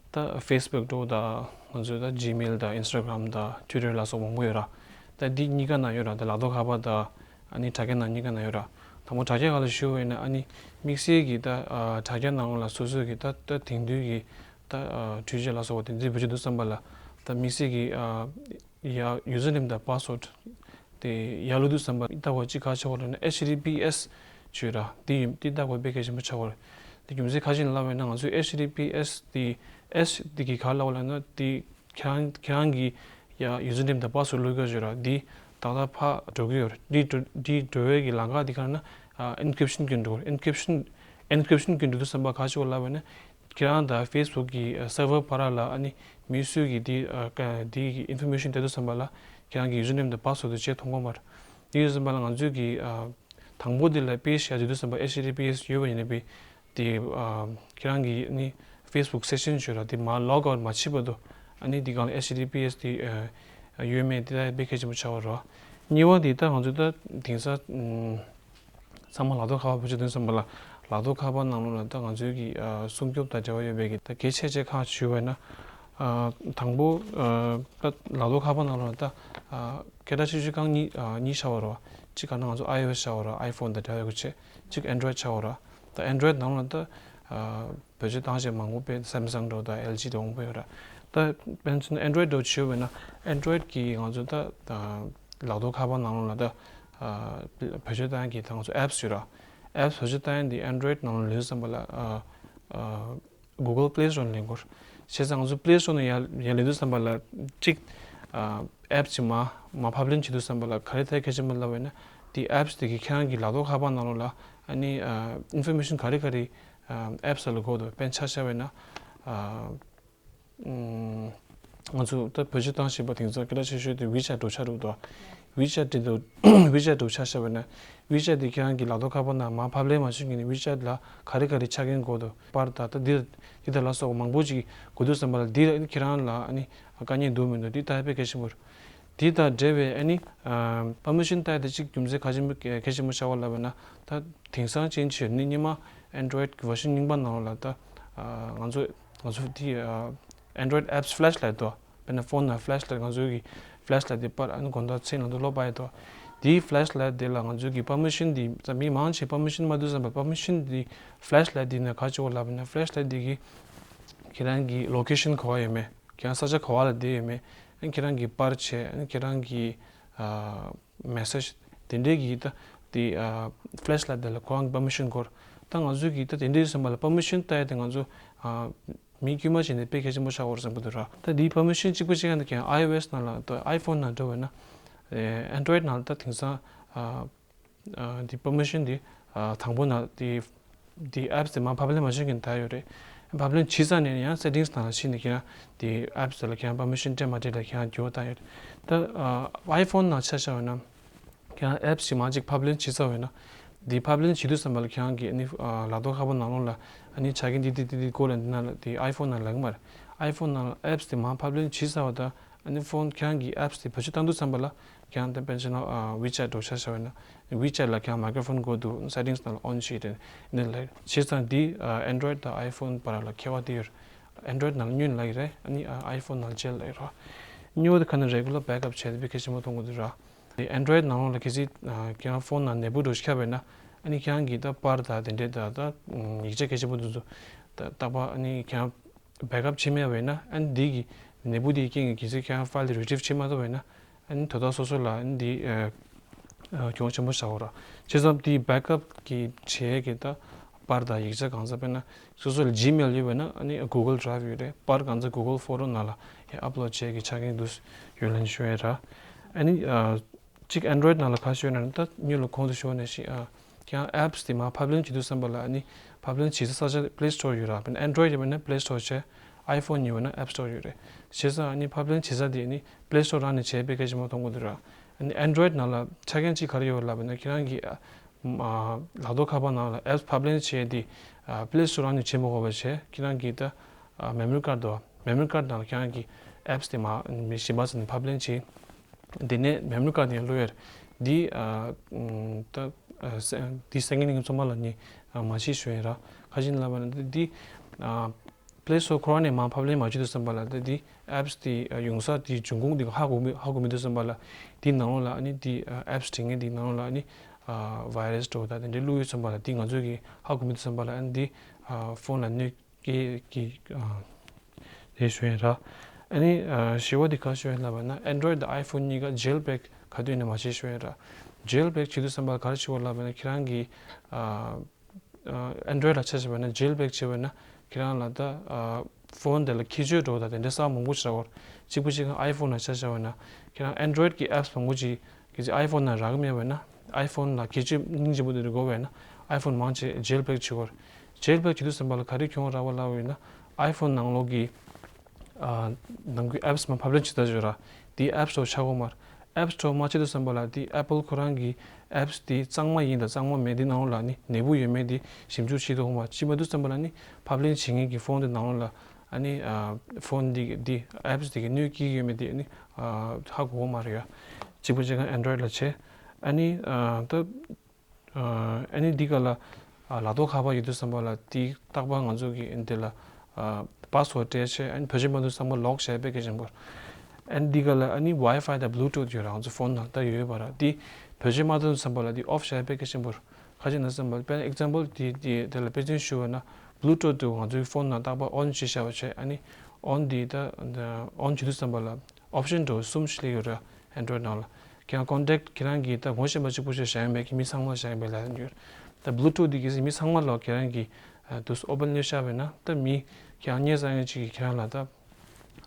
ད་Facebook་འདྲ་བོ་དང་ང་ཚོའི་ད་Gmail་དང་Instagram་དང་Twitter་ལ་སོགས་མང་པོ་ཡོད་ར། ད་འདི་གཉིས་ཀ་ནང་ཡོད་ར། ད་ལག་ཐོག་ཁ་པར་དང་ཨ་ནི་དྲ་རྒྱ་ནང་གཉིས་ཀ་ནང་ཡོད་ར། དང་པོ་དྲ་རྒྱ་སྒང་ལ་ཞུ་བ་ཡིན་ན། ཨ་ནི་དམིགས་བསལ་གྱི་ད་ཨ་དྲ་རྒྱ་ནང་ལ་སོ་སོའི་གི་ད་ད་དེང་དུས་ཀྱི་ད་ཨ་འཕྲུལ་ཆས་ལ་སོགས་པ་དེ་ཚོའི་བེད་སྤྱོད་དུ་བསམ་པ་ལ། ད་དམིགས་བསལ་གྱི་ཨ་ཡ་username་དང་password་དེ་ཡར་ལོ་དུས་ཙམ་པ་ལྟ་བ་གཅིག་ག་ཆེ་བ་ལབ་ན་H T T P S་བརྗོད་ར། དེ་ཡིན་དེ་ལྟ་བ་དཔེ་གལ་ཆེན་པོ་ཆགས་པ་རེད། དེ་རྒྱུ་མཚན་ག་ཅིག་ལབ་པ་ཡིན་ན། ང་ཚོའི་H T T P S་དེ་S་དེ་གི་ག་ལབ་པ་ལབ་ན། དེ་ཁྱེད་རང་ཁྱེད་རང་གི་ཡ་username་དང་password་ལོག་གི་ཡོད་ར། དེ་ཏག་ཏག་ཕར་འགྲོ་གི་ཡོད་རེད། དེ་འགྲོ་དེ་འགྲོ་བའི་གི་ལམ་ཁ་དེ་ག་ལབ་ན་ཨ་encryption་གི་འགྲོ། encryption encryption་གི་འགྲོ་དུས་ཙམ་པ་ག་ཅིག་ལབ་པ་ཡིན་ན། ཁྱེད་རང་དང་Facebook་གི་server་བར་ལ་ཨ་ནི་མི་སུ་གིས་དེ་ཨ་ཀ་དེ་གི་information་སྟེར་དུས་ཙམ་པ་ལ་ཁྱེད་རང་གི་username་དང་password་དེ་བརྗེད་ཐུབ་ཀྱི་མ་རེད། དེ་ཡིན་དུས་ཙམ་པ་ལ་ང་ཚོས་ཀྱི་ཨ་དང་པོ་དེ་ལ་page་བྱ་དུས་ཙམ་པ་H T T P S་ཡོད་པ་ཡིན་ན་པས། དེ་ཨ་ཁྱེད་རང་གི་ཨ་ནི་Facebook་session་བརྗོད་ར། དེ་མར་log out་མ་བྱེད་བར་དུ་ཨ་ནི་དེ་སྒང་ལ་H T T P S་དེ་ཨ་ཡོད་མེད་དེ་ད་དཔེ་གལ་ཆེན་པོ་ཆགས་པ་རེད། གཉིས་པ་དེ་ད་ང་ཚོས་ད་དེང་སང་ཨ་ཚང་མ་ལག་ཐོག་ཁ་པར་བེད་སྤྱོད་དུས་ཙམ་པ་ལ། ལག་ཐོག་ཁ་པར་ནང་ལོགས་ལ་ད་ང་ཚོའི་གི་ཨ་སྲུང་སྐྱོབ་དང་འབྲེལ་བ་ཡོད་པའི་གི་ད་གལ་ཆེ་ཆེ་ཁག་ཞུས་པ་ཡིན་ན། ཨ་དང་པོ་ཨ་ད་ལག་ཐོག་ཁ་པར་ནང་ལོགས་ལ་ད་ཨ་སྐད་གྲགས་ཆེ་ཤོས་ཁག་གཉིས་ཨ་གཉིས་ཆགས་པ་རེད་བ། གཅིག་ག་ན་ང་ཚོ་iOS་ཆགས་པ་རེད། iPhone་དང་འབྲེལ་བ་ཡོད་པ་བྱས། གཅིག་Android་ཆགས་པ་རེད། ད་Android་ནང་ལ་ད་ཨ་བེད་སྤྱོད་བཏང་བྱས་མང་པོ་དཔེ་Samsung་འདྲ་བོ་དང་L G་འདྲ་མང་པོ་ཡོད་ར། ད་དཔེར་ན་Android་འདྲ་བོ་ཞུས་པ་ཡིན་ན། Android་གི་ང་ཚོ་ད་ད་ལག་ཐོག་ཁ་པར་ནང་ལོགས་ལ་ད་ཨ་བེད་སྤྱོད་བཏང་ཡག་གི་ད་ང་ཚོ་apps་ཡོད་ར། apps་བེད་སྤྱོད་བཏང་ཡག་འདི་Android་ནང་ལོགས་ལེན་ཙམ་པ་ལ་ཨ་ཨ་Google Play Store་ནས་ལེན་དགོས། བྱས་ཙང་ང་ཚོ་Play Store་ནས་ཡར་ཡར་ལེན་དུས་ཙམ་པ་ལ་གཅིག་ཨ་apps་ཅིག་མར་མར་ཕབ་ལེན་བྱེད་དུས་ཙམ་པ་ལ་ག་རེ་ཐད་གལ་ཆེན་པོ་ལབ་པ་ཡིན་ན། དེ་apps་དེ་གིས་ཁྱེད་རང་གི་ལག་ཐོག་ཁ་པར་ནང་ལོགས་ལ་ཨ་ནི་ཨ་information་ག་རེ་ག་རེ་ཨ་apps་ལ་དགོས་འདུག་དཔེར་ན་ཆ་བཞག་པ་ཡིན་ན། ཨ་ཨམ་ང་ཚོ་ད་བེད་སྤྱོད་བཏང་བཞིན་པ་དེང་སང་སྐད་གྲགས་ཆེ་ཤོས་དེ་WeChat་འདྲ་བོ་ཆགས་འདུག་དོ། WeChat་དེ་ད་WeChat་འདྲ་བོ་ཆ་བཞག་པ་ཡིན་ན། WeChat་དེ་ཁྱེད་རང་གི་ལག་ཐོག་ཁ་པར་ནང་མར་ཕབ་ལེན་མ་བྱུང་གི་ནི་WeChat་ལ་ག་རེ་ག་རེ་ཆ་རྐྱེན་དགོས་འདུག་པར་དང་ད་འདི་འདི་དང་ལ་སོགས་པ་མང་པོ་ཅིག་དགོས་དུས་ཙམ་པ་ལ་འདི་ཁྱེད་རང་ལ་ཨ་ནི་དཀའ་ངལ་འདུག་མི་འདུག་འདི་ལྟ་དཔེ་གལ་ཆེན་པོ་རེད། དེ་དང་འབྲེལ་བའི་ཨ་ནི་ཨ་permission་བཏང་ཡག་དེ་གཅིག་རྒྱུ་མཚན་ག་ཅི་གལ་ཆེན་པོ་ཆགས་པ་ལབ་པ་ན། ད་དེང་སང་ཅན་ཆེ་ནི་སྔོན་མ་Android་གི་version་རྙིང་པ་ནང་ལ་ད་ཨ་ང་ཚོ་ང་ཚོ་དེ་ཨ་Android apps flashlight་དོ། དཔེར་ན་phone་ནང་flashlight་ང་ཚོའི་གི་flashlight་དེ་པར་ཨ་ནི་དགོང་དག་མཚན་ལ་འདུག་ལོག་པ་ཡི་དོ། དེའི་flashlight་དེ་ལ་ང་ཚོའི་གི་permission་དེ་ད་མི་མང་ཆེ་permission་མ་འདུག་བསམ་པ། permission་དེ་flashlight་དེ་ནས་ག་ཅི་བ་ལབ་པ་ན། flashlight་དེ་གི་ཁྱེད་རང་གི་location་ག་བ་ཡོད་མེད། ཁྱེད་རང་ས་ཆ་ག་བ་ལ་བསྡད་ཡོད་མེད། ཨ་ནི་ཁྱེད་རང་གི་པར་ཆས། ཨ་ནི་ཁྱེད་རང་གི་ཨ་message་དེ་འདྲའི་གི་ད་དེ་ཨ་flashlight་དེ་ལ་ཁོ་རང་གི་permission་དགོས། ད་ང་ཚོས་གི་ད་དེ་འདྲའི་བསམ་པ་ལ་permission་བཏང་ཡག་དེ་ང་ཚོ་ཨ་མི་དཀྱུས་མ་བྱས་ནས་དཔེ་གལ་ཆེན་པོ་ཆགས་ཡོད་རེད་བསམ་གི་འདུག་ར། ད་དེའི་permission་གཅིག་པ་གཅིག་ཡང་ད་ཁྱེད་iOS་ནང་ལ་ད་iPhone་ནང་འགྲོ་བས་ན། ཨེ་Android་ནང་ལ་ད་དེང་སང་ཨ་ཨ་འདི་permission་འདི་ཨ་དང་པོ་ན་འདི་འདི་apps་དེ་མར་ཕབ་ལེན་མ་བྱུང་གིན་ད་ཡོད་རེད། ཕབ་ལེན་བྱས་ཚར་ནས་ཡང་settings་ནང་ལ་ཕྱིན་ནས་ཁྱེད་རང་འདི་apps་དེ་ལ་ཁྱེད་རང་permission་སྤྲད་མ་སྤྲད་ལ་ཁྱེད་རང་འགྱུར་བ་བཏང་ཡོད་རེད། ད་ཨ་iPhone་ནང་ཆ་བཞག་པ་ན་ཁྱེད་རང་apps་ཞིག་མར་ཅིག་ཕབ་ལེན་བྱས་ཚར་བས་ན། འདི་ཕབ་ལེན་བྱེད་དུས་ཙམ་པ་ལ་ཁྱེད་རང་གི་ཨ་ནི་ཨ་ལག་ཐོག་ཁ་པར་ནང་ལོགས་ལ་ཨ་ནི་ཆ་རྐྱེན་འདི་འདི་འདི་འདི་དགོས་ལབ་འདི་ནང་ལ་འདི་iPhone་ནང་ལ་ཡོད་མ་རེད། iPhone་ནང་ལ་apps་དེ་མར་ཕབ་ལེན་བྱས་ཚར་བ་དང་། ཨ་ནི་ཕོན་ཁྱེད་རང་གི་apps་དེ་བེད་སྤྱོད་བཏང་དུས་ཙམ་པ་ལ་ཁྱེད་རང་དེ་དཔེར་ན་ཆ་བཞག་ན་WeChat་འདྲ་ཆ་བཞག་པ་ཡིན་ན། WeChat་ལ་ཁྱེད་རང་microphone་དགོས་འདུག settings་ནང་ལ་on་བྱས་ཏེ་ནི་ལ་བྱས་ཙང་དེ་Android་དང་iPhone་བར་ལ་ཁྱད་པར་དེ་ཡོད། Android་ནང་ལ་ཉུང་ལ་ཡོད་རེད། ཨ་ནི་iPhone་ནང་ལ་ཆེ་ལ་ཡོད་ར། ཉོ་དེ་ཁ་ནས་regular backup་བྱས་ཏེ་བི་ཁེ་ཆེན་པོ་མཐོང་གི་འདུག་ར། དེ་Android་ནང་ལོགས་ལ་གལ་སྲིད་ཁྱེད་རང་ཕོན་ནང་ནད་འབུ་འདྲ་ཞིག་ཁྱབ་པ་ཡིན་ན། ཨ་ནི་ཁྱེད་རང་གི་ད་པར་དང་དེ་འདྲའི་ད་ད་ཡིག་ཆ་གལ་ཆེན་པོ་འདུག་འདུག་ད་རྟག་པར་ཨ་ནི་ཁྱེད་རང་backup་བྱེད་མེད་པ་ཡིན་ན། ཨ་ནི་འདི་གི་ནད་འབུ་དེའི་རྐྱེན་གྱིས་གལ་སྲིད་ཁྱེད་རང་file་དེ་retrieve་བྱེད་མ་ཐུབ་པ་ཡིན་ན། ཨ་ནི་དོ་བདག་སོ་སོ་ལ་ཨ་ནི་འདི་གྱོང་ཆེན་པོ་ཆགས་ཡོད་ར། བྱས་ཙང་དེ་backup་གི་བྱེད་ཀྱི་ད་པར་དང་ཡིག་ཆ་གང་ཟག་དཔེར་ན་སོ་སོ་ལ་Gmail་ཡོད་པ་ན། ཨ་ནི་Google Drive་ཡོད་རེད། པར་གང་ཟག་Google Photo་ནང་ལ་ཡང་upload་བྱེད་ཀྱི་ཆ་རྐྱེན་འདུག་ཡོད་ལན་ཞུ་ཡས་ར། ཨ་ནི་གཅིག་Android་ནང་ལ་ག་ཞུ་ན་ད་ཉོ་ལ་གོང་དུ་ཞུ་བ་ནང་བཞིན། ཨ་ཁྱེད་རང་apps་དེ་མར་ཕབ་ལེན་བྱེད་དུས་ཙམ་པ་ལ་ཨ་ནི་ཕབ་ལེན་བྱེད་ས་ས་ཆ་Play Store་ཡོད་ར། དཔེར་ན་Android་ཡོད་པ་ན་Play Store་བྱས། iPhone་ཡོད་པ་ན་App Store་ཡོད་རེད། བྱས་ཙང་ཨ་ནི་ཕབ་ལེན་བྱེད་ས་དེ་ཨ་ནི་Play Store་རང་ནས་བྱས་པའི་གལ་ཆེན་པོ་མཐོང་གི་འདུག་ར། ཨ་ནི་Android་ནང་ལ་ཆ་རྐྱེན་གཅིག་ག་རེ་ཡོད་ལབ་པ་ན། ཁྱེད་རང་གི་ཨ་ཨ་ལག་ཐོག་ཁ་པར་ནང་ལ་apps་ཕབ་ལེན་བྱས་ཏེ་ཨ་Play Store་རང་ནས་བྱེད་མི་དགོས་པ་བྱས། ཁྱེད་རང་གི་ད་ཨ་memory card་དོ། memory card་ནང་ལ་ཁྱེད་རང་གི་apps་དེ་མར་མི་གཞན་པ་ཚོ་ནས་ཕབ་ལེན་བྱས། དེ་ནས་memory card་ནས་བླུག་ཡ་རེད། འདི་ཨ་ད་ཨ་ས་འདི་second་ནས་ཚང་མ་ལ་ནི་ཨ་མ་ཤེས་ཞུ་ཡ་ར། ག་ཅི་ལབ་པ་ན་འདི་ཨ་Play Store་ཁོ་རང་ནས་མར་ཕབ་ལེན་མ་བྱེད་དུས་ཙམ་པ་ལ། ད་འདི་apps་དེ་ཡོང་ས་དེ་འབྱུང་ཁུངས་དེ་ཧ་གོ་མི་ཧ་གོ་མི་འདུག་ཙམ་པ་ལ། དེ་ནང་ལོགས་ལ་ཨ་ནི་དེ་apps་སྒྲིག་མཁན་དེ་ནང་ལོགས་ལ་ཨ་ནི་virus་འདྲ་བོ་ད་དེ་འདྲའི་བླུགས་ཡོད་ཙམ་པ་ལ། དེ་ང་ཚོས་ཀྱི་ཧ་གོ་མི་འདུག་ཙམ་པ་ལ་ཨ་ནི་དེ་ཕོན་ལ་གནོད་སྐྱེལ་གྱི་དེ་ཞུ་ཡིན་ར། ཨ་ནི་བཞི་པ་དེ་ག་ཞུ་ཡིན་ལབ་པ་ན། Android་དང་iPhone་གཉིས་ཀ་jailbreak་ག་དུས་ནས་མ་བྱེད་ཞུ་ཡིན་ར། jailbreak་བྱེད་དུས་ཙམ་པ་ག་རེ་བྱེད་དགོས་ལབ་པ་ན། ཁྱེད་རང་གི་Android་ལ་ཆ་བཞག་པ་ན་jailbreak་བྱས་པ་ན་ཁྱེད་རང་ལ་ད་ཕོན་དེ་ལ་ཁྱད་ཆོས་འདྲ་བོ་དང་དེ་འདྲའི་གསར་མང་པོ་ཞིག་རག་གི་རེད། གཅིག་པུ་གཅིག་གང་iPhone་ལ་ཆ་བཞག་པ་ན་ཁྱེད་རང་Android་གི་apps་མང་པོ་ཅིག་གལ་སྲིད་iPhone་ནང་རག་གི་མེད་པ་ན། iPhone་ལ་ཁྱད་ཆོས་སྙིང་རྗེ་པོ་དེ་འདྲ་དགོས་པ་ན་iPhone་མང་ཆེ་jailbreak་བྱེད་དགོས་རེད། jailbreak་བྱེད་དུས་ཙམ་པ་ལ་ག་རེ་གྱོང་རག་པ་ལབ་པ་ཡིན་ན། iPhone་ནང་ལོགས་ཀྱི་ནང་གི་apps་མར་ཕབ་ལེན་བྱེད་ད་བརྗོད་ར། དེའི་App Store་ཆགས་གོ་མར། App Store་མ་བྱེད་དུས་ཙམ་པ་ལ་དེ་Apple་ཁོ་རང་གི་apps་དེ་གཙང་མ་ཡིན་དང་གཙང་མ་མེད་དེ་ནང་ལོགས་ལ་ནི་ནད་འབུ་ཡོད་མེད་དེ་ཞིབ་འཇུག་བྱེད་དུ་གོ་མར། བྱེད་མ་དུས་ཙམ་པ་ལ་ནི་ཕབ་ལེན་བྱེད་མཁན་གྱི་ཕོན་དེ་ནང་ལོགས་ལ་ཨ་ནི་ཕོན་དེ་གི་དེ་apps་དེ་གི་གནོད་སྐྱེལ་གྱི་ཡོད་མེད་དེ་ཨ་ནི་ཧ་གོ་གོ་མ་རེད་ཡ། གཅིག་པུ་གཅིག་གང་Android་ལ་བྱས། ཨ་ནི་ད་ཨ་ནི་འདི་ག་ལ་ལག་ཐོག་ཁ་པར་ཡོད་དུས་ཙམ་པ་ལ་དེ་རྟག་པར་ང་ཚོ་གི་འདི་ལ་password་སྤྲད་བྱས། ཨ་ནི་བེད་སྤྱོད་མ་དུས་ཙམ་པ་lock་བྱས་པའི་གལ་ཆེན་པོ། ཨ་ནི་འདི་ག་ལ་ཨ་ནི་Wi-Fi་དང་Bluetooth་ཡོད་ར། ང་ཚོ་ཕོན་ནང་ད་ཡོད་པ་ར། དེ་བེད་སྤྱོད་མ་དུས་ཙམ་པ་ལ་དེ་off་བྱས་པའི་གལ་ཆེན་པོ། ག་ཅི་ན་ཙམ་པ་དཔེར་ན་example་དེ་དེ་དེ་ལ་དཔེ་མཚོན་ཞུ་བ་ན། Bluetooth་དུ་ང་ཚོའི་ཕོན་ནང་རྟག་པར་on་བྱས་བཞག་པ་བྱས། ཨ་ནི་on་དེ་ད་on་བྱེད་དུས་ཙམ་པ་ལ་option་འདྲ་བོ་གསུམ་ཞིག་སླེབས་ཡོད་ར། Android་ནང་ལ་ཁྱེད་རང་contact་ཁྱེད་རང་གིས་ད་ངོ་ཤེས་པ་གཅིག་པུ་ཞིག་བཞག་ཡོད་མེད་ཀྱི་མི་ཚང་མ་བཞག་ཡོད་པའི་ལན་ཡོད། ད་Bluetooth་དེ་གལ་སྲིད་མི་ཚང་མ་ལ་ཁྱེད་རང་གིས་དུས་open་གནོད་བཞག་པ་ཡིན་ན། ད་མི་ཁྱེད་རང་ཉེ་ས་ཡང་གཅིག་གིས་ཁྱེད་རང་ལ་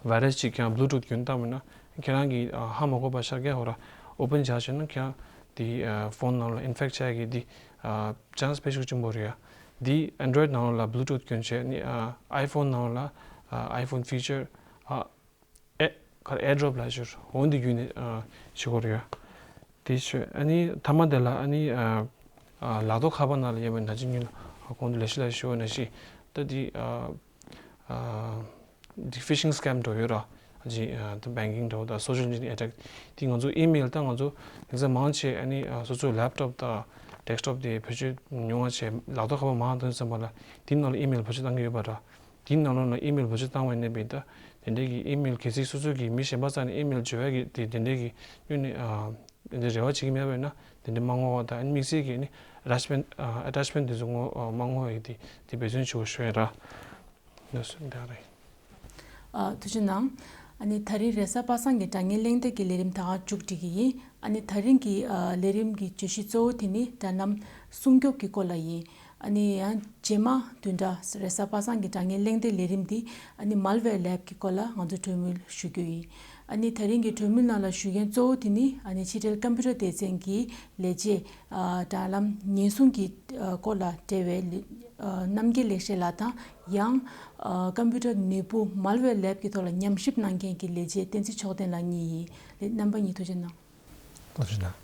ད་virus་གཅིག་ཁྱེད་རང་Bluetooth་རྒྱུན་བཏང་བ་ན་ཁྱེད་རང་གིས་ཧ་མ་གོ་བ་ཤར་མཁན་ཧོ་ར་open་བྱས་བྱས་ན་ཁྱེད་རང་དེ་ཕོན་ནང་ལ་infect་བྱ་གི་དེ་chance་དཔེ་ཤུགས་ཆེན་པོ་རེད་ཡ། དེ་Android་ནང་ལ་Bluetooth་རྒྱུན་བྱས་ནི་iPhone་ནང་ལ་iPhone feature་ཨ་ཨེ་གར་AirDrop་ལ་ཞུར་འོན་དེ་བརྒྱུད་ནས་ཨ་ཞུ་གོ་རེད་ཡ། དེ་ཞུ་ཨ་ནི་མཐའ་མ་དེ་ལ་ཨ་ནི་ཨ་ཨ་ལག་ཐོག་ཁ་པར་ནང་ལ་ཡོད་པའི་ན་ཅི་ཉུལ་ཨ་གོང་དུ་ལས་གཞི་ལ་ཞུ་བ་ནང་བཞིན་ད་དེ་ཨ་ཨ་དེ་phishing scam་འགྲོ་ཡོད་ར། ཅི་ཨ་ད་banking་འགྲོ་ད་social engineering attack་དེ་ང་ཚོ་email་ད་ང་ཚོ་ཡིན་ཙང་མང་ཆེ་ཨ་ནི་ཨ་སོ་སོའི་laptop་དང་desktop་དེ་བེད་སྤྱོད་ཉུང་བ་བྱས་ལག་ཐོག་ཁ་པར་མང་དུ་ཙམ་པ་ལ་དེ་ནང་ལ་email་བེད་སྤྱོད་བཏང་གི་ཡོད་པ་ར། དེའི་ནང་ལོགས་ལ་email་བེད་སྤྱོད་བཏང་བ་ཡིན་ནའི་ད་དེ་འདྲའི་གི་email་གལ་སྲིད་སོ་སོ་གི་མི་གཞན་པ་རྩ་ནས་email་འབྱོར་ཡ་གི་དེ་དེ་འདྲའི་གི་སྔོན་ནས་ཨ་དེ་འདྲའི་རེ་བ་བྱེད་ཀྱི་མེད་པ་ཡིན་ན་དེ་འདྲའི་མ་བསྔོག་པ་དང་། ཨ་ནི་དམིགས་བསལ་གྱི་ནི་attachment་ཨ་attachment་དེ་ཚོ་བསྔོག་ཨ་མ་བསྔོག་ཡ་གི་དེ་དེ་འབད་བརྩོན་ཞུ་བ་ཞུ་ཡ་ར། འདི་སུ་འདི་རེད། ཨ་ཐུགས་རྗེ་གནང་། ཨ་ནི་ད་རིང་རེས་གཟའ་པ་སངས་ཀྱི་དྲ་བརྙན་གླེང་སྟེགས་ཀྱི་ལས་རིམ་ད་ག་མཇུག་སྒྲིལ་གྱི་ཡིན། ཨ་ནི་ད་རིང་གི་ཨ་ལས་རིམ་གྱི་བརྗོད་གཞི་གཙོ་བོ་དེ་ནི་དྲ་ལམ་སྲུང་སྐྱོབ་ཀྱི་སྐོར་ལ་ཡིན། ཨ་ནི་ཡང་རྗེས་མ་བདུན་ཕྲག་རེས་གཟའ་པ་སངས་ཀྱི་དྲ་བརྙན་གླེང་སྟེགས་ལས་རིམ་འདི་ཨ་ནི་malware་ལེབ་ཀྱི་སྐོར་ལ་ང་ཚོ་གྲོས་མོལ་ཞུ་རྒྱུ་ཡིན། ཨ་ནི་ད་རིང་གི་གྲོས་མོལ་ནང་ལ་ཞུ་མཁན་གཙོ་བོ་དེ་ནི་ཨ་ནི་ཕྱི་དྲིལ་ཀམ་པུ་ཊར་སྡེ་ཚན་གྱི་ལས་བྱེད་ཨ་དྲ་ལམ་ཉེན་སྲུང་གི་ཨ་སྐོར་ལ་འབྲེལ་བའི་ལས་ཨ་རྣམ་རྒྱལ་ལེགས་བཤད་ལགས་དང་། ཡང་ཨ་ཀམ་པུ་ཊར་ནུས་པ་malware་ལེབ་ཀྱི་ཐོག་ལ་ཉམས་ཞིབ་གནང་མཁན་གྱི་ལས་བྱེད་བསྟན་འཛིན་མཆོག་ལྡན་ལགས་གཉིས་ཡིན། ལགས་རྣམ་པ་གཉིས་ཐུགས་རྗེ་གནང་། ཐུགས་རྗེ་གནང་།